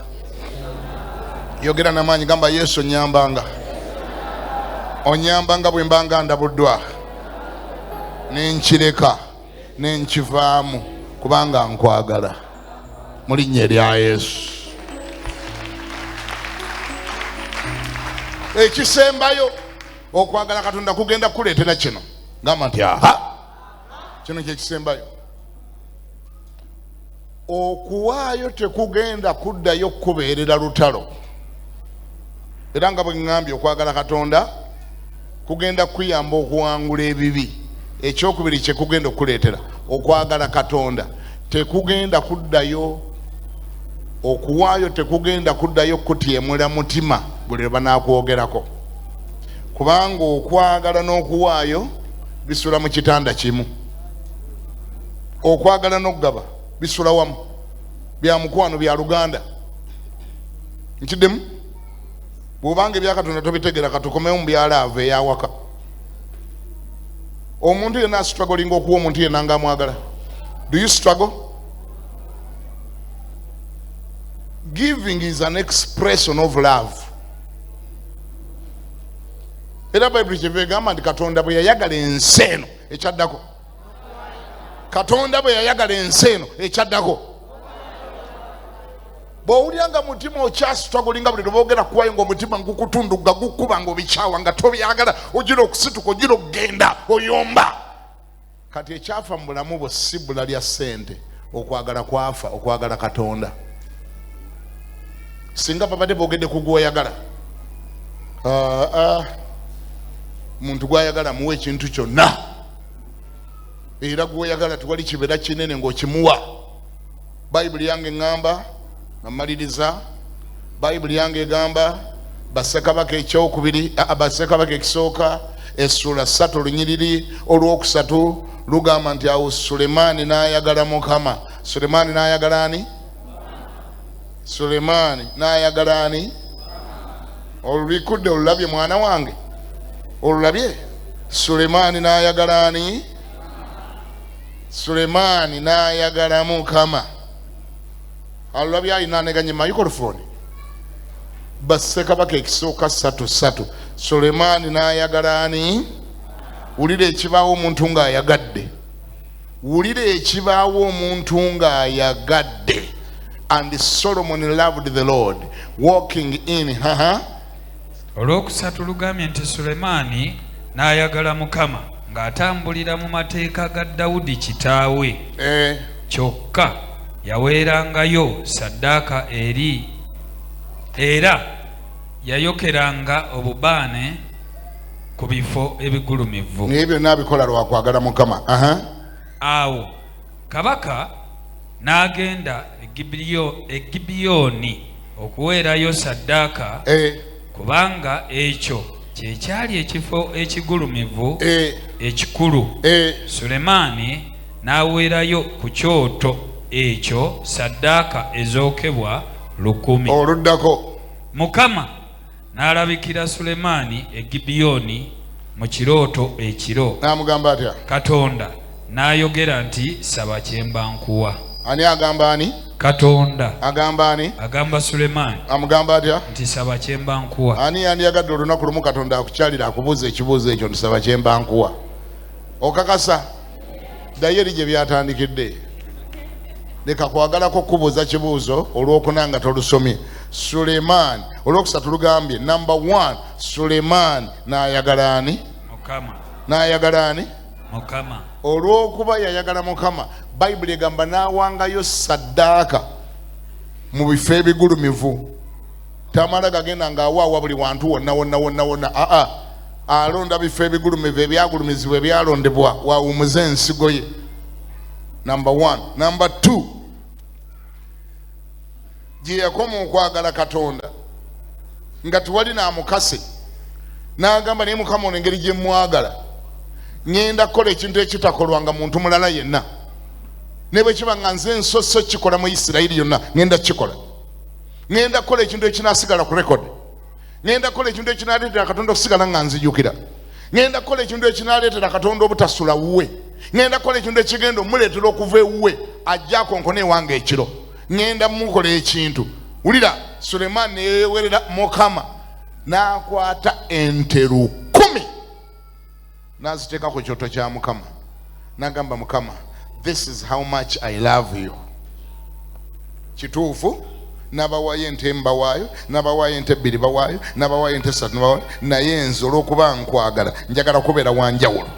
Yogera n'amaanyi, gamba Yesu onyambanga. Onyambanga bwe mbanga ndabuddwa, ne nkireka ne nkivaamu, kubanga nkwagala, mu linnya erya Yesu. Ekisembayo, okwagala Katonda kugenda kukuleetera kino. Gamba nti aha, kino kyekisembayo. Okuwaayo tekugenda kuddayo kubeerera lutalo. Era nga bwe ŋŋambye, okwagala Katonda kugenda kuyamba okuwangula ebibi. Ekyokubiri kyekugenda okukuleetera, okwagala Katonda tekugenda kuddayo, okuwaayo tekugenda kuddayo kutyemula mutima buli lwe banakwogerako, kubanga okwagala n'okuwaayo bisula mu kitanda kimu. Okwagala n'okugaba bisula wamu, bya mukwano, bya luganda. Nkiddemu, bw'obanga ebyakatonda tobitegeera, katukomewo mu bya love eyawaka. Omuntu yenna astrugglinga okuwa omuntu yenna nga amwagala? Do you struggle? Giving is an expression of love. Era Bayibuli kyeva egamba nti Katonda bwe yayagala ensi eno, ekyaddako, Katonda bwe yayagala ensi eno, ekyaddako. Bw'owulira nga mutima okyastrugglinga buli lweboogera kuwayo, nga omutima ngukutunduga, gukuba, nga obikyawa, nga tobyagala, ogira okusituka, ogira okugenda oyomba. Kati ekyafa mu bulamu bwo si bbula lya ssente, okwagala kwafa, okwagala Katonda. Singa babadde boogedde ku gwoyagala, muntu gwayagala muwa ekintu kyonna, era gwoyagala tewali kibeera kinene ng'okimuwa. Bayibuli yange eŋŋamba nga mmaliriza, Bayibuli yange egamba Bassekabaka ekyokubiri, Bassekabaka ekisooka essula 3, olunyiriri olwokusatu lugamba nti awo Sulemaani n'ayagala Mukama. Sulemaani n'ayagala ani? Sulemaani n'ayagala ani? Olubikudde, olulabye, mwana wange, olulabye. Sulemaani n'ayagala ani? Sulemaani n'ayagala Mukama. Alulabye, alina aneganye microphone. Bassekabaka ekisooka 3:3. Sulemaani n'ayagala ani? Wulira ekibaawo omuntu ng'ayagadde. Wulira ekibaawo omuntu ng'ayagadde. And Solomon loved the Lord, walking in haha. Olwokusatu lugambye nti Sulemaani n'ayagala Mukama ng'atambulira mu mateeka ga Dawudi kitaawe. Kyokka yaweerangayo saddaaka eri, era yayokeranga obubaane ku bifo ebigulumivu. Naye byonna abikola lwakwagala Mukama. Aha. Awo kabaka n'agenda e Gibiyoni okuweerayo saddaaka, kubanga ekyo kye kyali ekifo ekigulumivu ekikulu. Sulemaani n'aweerayo ku kyoto ekyo saddaaka ezookebwa 1000. Oluddako. Mukama n'alabikira Sulemaani e Gibiyoni mu kirooto ekiro. N'amugamba atya? Katonda n'ayogera nti, "Saba kyemba nkuwa." Ani agamba ani? Katonda. Agamba ani? Agamba Sulemaani. Amugamba atya? Nti, "Saba kyemba nkuwa." Ani yandiyagadde olunaku lumu Katonda akukyalira akubuuza ekibuuzo ekyo nti, "Saba kyemba nkuwa"? Okakasa ddayo eri gye byatandikidde. Leka kwagalako kubuuza kibuuzo olwokuna nga tolusomye. Sulemaani, olwokusatu lugambye, number one, Sulemaani n'ayagala ani? Mukama. N'ayagala ani? Mukama. Olw'okuba yayagala Mukama, Bayibuli egamba n'awangayo saddaaka mu bifo ebigulumivu. Tamala gagenda ng'awaawa buli wantu wonna wonna wonna wonna. Aa, alonda bifo ebigulumivu, ebyagulumizibwa, ebyalondebwa, wawumuze ensigo ye. Number one. Number two, gye yakoma okwagala Katonda nga tewali namukase, n'agamba, "Naye Mukama ono, engeri gye mwagala, ŋŋenda kukola ekintu ekitakolwanga muntu mulala yenna. Ne bwe kiba nga nze nsoose kikola mu Isirayiri yonna, ŋŋenda kukikola. Ŋŋenda kukola ekintu ekinasigala ku record. Ŋŋenda kukola ekintu ekinaleetera Katonda okusigala nga nzijukira. Ŋŋenda kukola ekintu ekinaleetera Katonda obutasula wuwe. Ŋŋenda kukola ekintu ekigenda omuleetera okuva ewuwe ajja akonkona ewange ekiro." Ŋŋenda mukola ekintu. Wulira, Sulemaani ne yeewerera Mukama n'akwata ente 1000 n'aziteeka ku kyoto kya Mukama. N'agamba Mukama, this is how much I love you. Kituufu, n'abawaayo ente mbawaayo, n'abawaayo ente 2 bawaayo, n'abawaayo ente 3 bawaayo, naye nze olw'okuba nkwagala njagala kubeera wa njawulo.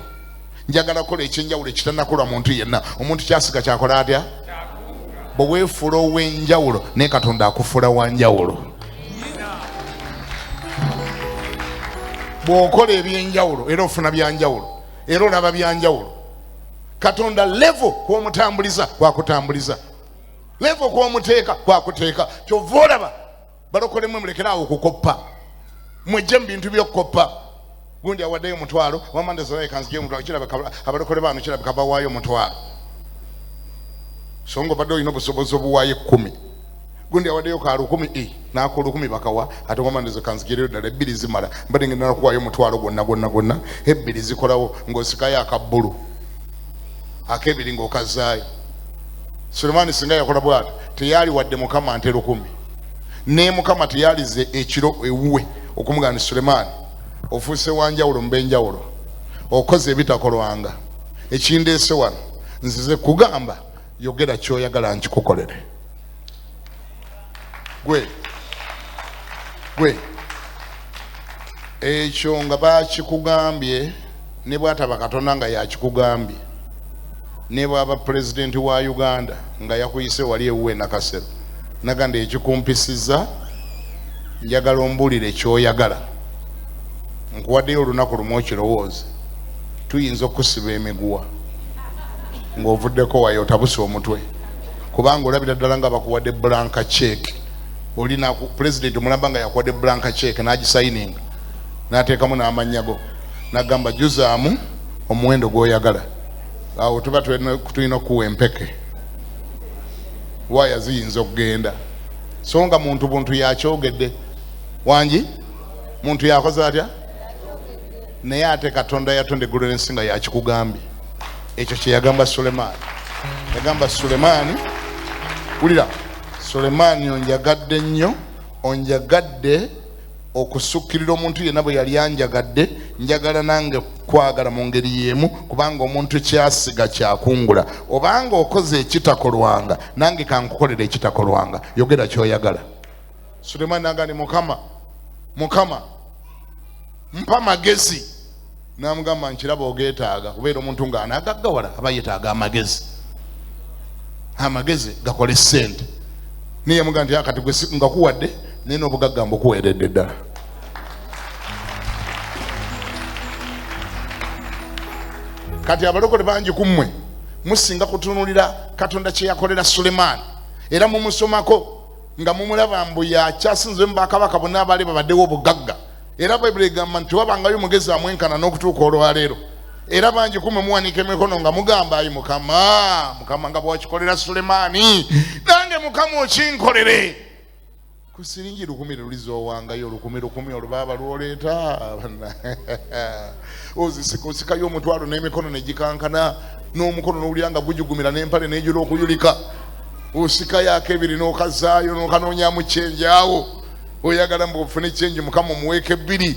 Njagala kukola ekyenjawulo ekitannakolwa muntu yenna. Omuntu kyasiga kyakola atya? Bwe weefuula ow'enjawulo naye Katonda akufuula wa njawulo. Bw'okola ebyenjawulo era ofuna byanjawulo, era olaba byanjawulo. Katonda level kw'omutambuliza kwakutambuliza, level kw'omuteeka kwakuteeka. Kyova olaba balokolemu mulekere awo okukoppa, mwejje mu bintu by'okukoppa. Gundi awaddeyo 1000, wamanda zalaye kanzije 1000, kirabika abalokole bano kirabika bawaayo 1000. So nga obadde olina obusobozi obuwaayo 10. Gundi awaddeyo ka 1000, n'ako 1000 bakawa, ate wamanda ze kanzigireyo ddala 2 zimala, mbadde ngenda nakuwaayo 1000 gwonna gwonna gwonna, 2 zikolawo ng'osikayo akabbulu ak'ebiri ng'okazaayo. Sulemaani singa yakola bw'atyo teyali wadde Mukama nte 1000, ne Mukama teyalize ekiro ewuwe okumugamba nti Sulemaani ofuuse wa njawulo mu b'enjawulo, okoze ebitakolwanga, ekindeese wano nzize kugamba yogera ky'oyagala nkikukolere. Gwe ekyo nga bakikugambye, ne bw'ataba Katonda nga yakikugambye, ne bw'aba pulezidenti wa Uganda nga yakuyise wali ewuwe Nakasero, nagamba ekikumpisiza njagala ombuulire ky'oyagala, nkuwaddeyo olunaku lumu okirowooze, tuyinza okusiba emiguwa ng'ovuddeko wayo otabuse omutwe, kubanga olabira ddala nga bakuwadde blank check. Oli pulezidenti omulamba nga yakuwadde blank check n'agisayininga n'ateekamu n'amannya go, n'agamba juzaamu omuwendo gw'oyagala. Awo tuba tulina okuwa empeke, waaya ziyinza okugenda. So nga muntu buntu yakyogedde, wangi muntu yakoze atya? Naye ate Katonda yatonda eggulu n'ensi nga yakikugambye. Ekyo kye yagamba Sulemaani. Yagamba Sulemaani, wulira, Sulemaani onjagadde nnyo, onjagadde okusukkirira omuntu yenna bwe yali anjagadde, njagala nange kwagala mu ngeri y'emu, kubanga omuntu kyasiga kyakungula. Obanga okoze ekitakolwanga, nange kankukolere ekitakolwanga, yogera ky'oyagala. Sulemaani n'agamba nti Mukama, Mukama mpa magezi. N'amugamba nkiraba ogeetaaga, kubeera omuntu ng'anaagaggawala aba yeetaaga amagezi, amagezi gakole ssente. Naye yamugamba nti akati gwe ngakuwadde naye n'obugagga mbukuweeredde ddala. Kati abalokole bangi ku mmwe musinga kutunuulira Katonda kye yakolera Sulemaani, era mumusomako nga mumulaba mbu yakyasinze mu bakabaka bonna abaali babaddewo obugagga. Era Bayibuli egamba nti tewabangayo mugezi amwenkana n'okutuuka olwaleero. Era bangi ku mmwe muwanika emikono nga mugamba ayi Mukama, Mukama nga bw'okikolera Sulemaani, nange Mukama okinkolere. Ku siringi 1000 luli z'owangayo, 1000 olubaaba lw'oleeta, ozisika osikayo 1000 n'emikono ne gikankana, n'omukono n'owulira nga gujugumira n'empale n'ejula okuyulika. Osikayo ak'ebiri n'okazaayo n'okanoonyamu kyenji awo. Oyagala mbu ofune kyenji, Mukama omuweeko 2.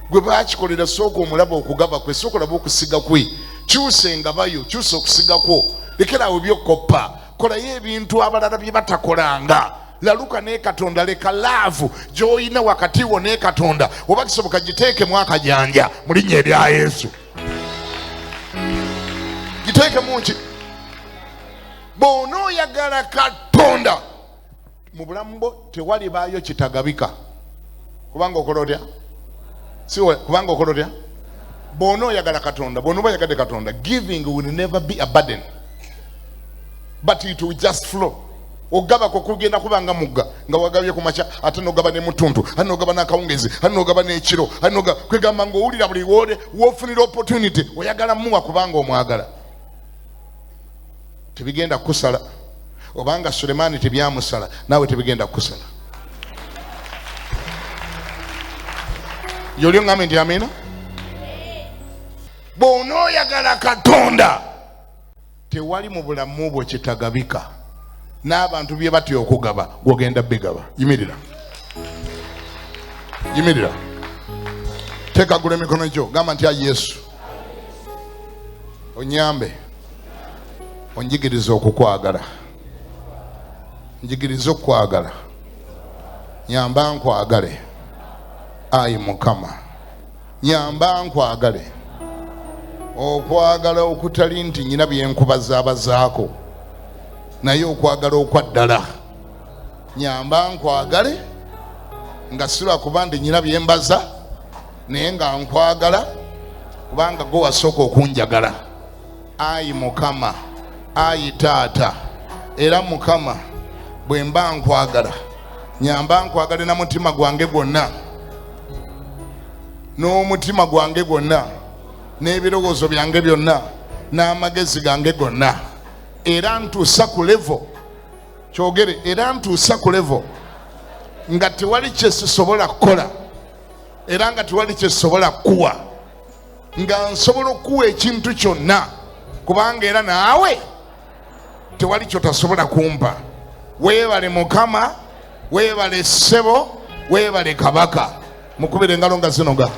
Gwe baakikolera sooka omulaba okugaba kwe, sooka olaba okusiga kwe. Kyusa engabayo, kyusa okusiga kwo, lekera awo eby'okukoppa, kolayo ebintu abalala bye batakolanga. Laluka ne Katonda, leka laavu gy'olina wakati wo ne Katonda, oba kisoboka giteekemu akajanja mu linnya erya Yesu. Giteekemu ki? Bw'onooyagala Katonda mu bulamu bwo tewalibaayo kitagabika, kubanga okola otya? Si kubanga okola otya? Bw'onooyagala Katonda, bw'onooba oyagadde Katonda, giving will never be a burden, but it will just flow. Ogaba kwo kugenda kubanga mugga, nga wagabye ku makya, ate n'ogaba ne mutuntu, ate n'ogaba n'akawungeezi, ate n'ogaba n'ekiro, ate n'ogaba, kwegamba ng'owulira buli w'ofunira opportunity, oyagala muwa kubanga omwagala. Tebigenda kukusala, obanga Sulemaani tebyamusala, naawe tebigenda kukusala. Yoli oŋŋambe nti amiina? Bw'onooyagala Katonda, tewali mu bulamu bwo kitagabika. N'abantu bye batya okugaba gwogenda bigaba. Yimirira, yimirira, teekagula emikono gyo, gamba nti, "Ayi Yesu, onyambe, onjigirize okukwagala, njigirize okukwagala, nyamba nkwagale. Ayi Mukama, nyamba nkwagale okwagala okutali nti nyina byenkubazaabazaako, naye okwagala okwa ddala. Nyamba nkwagale nga si lwakuba ndi nyina byembaza, naye nga nkwagala kubanga gwe wasooka okunjagala. Ayi Mukama, ayi Taata, era Mukama, bwe mba nkwagala, nyamba nkwagale na mutima gwange gwonna, n'omutima gwange gwonna, n'ebirowoozo byange byonna, n'amagezi gange gonna. Era ntuusa ku level, kyogere, era ntuusa ku level nga tewali kyesisobola kukola, era nga tewali kyesobola kukuwa, nga nsobola okukuwa ekintu kyonna, kubanga era naawe tewali kyotasobola kumpa. Weebale Mukama, weebale ssebo, weebale Kabaka." Mukubire engalo nga zinoga.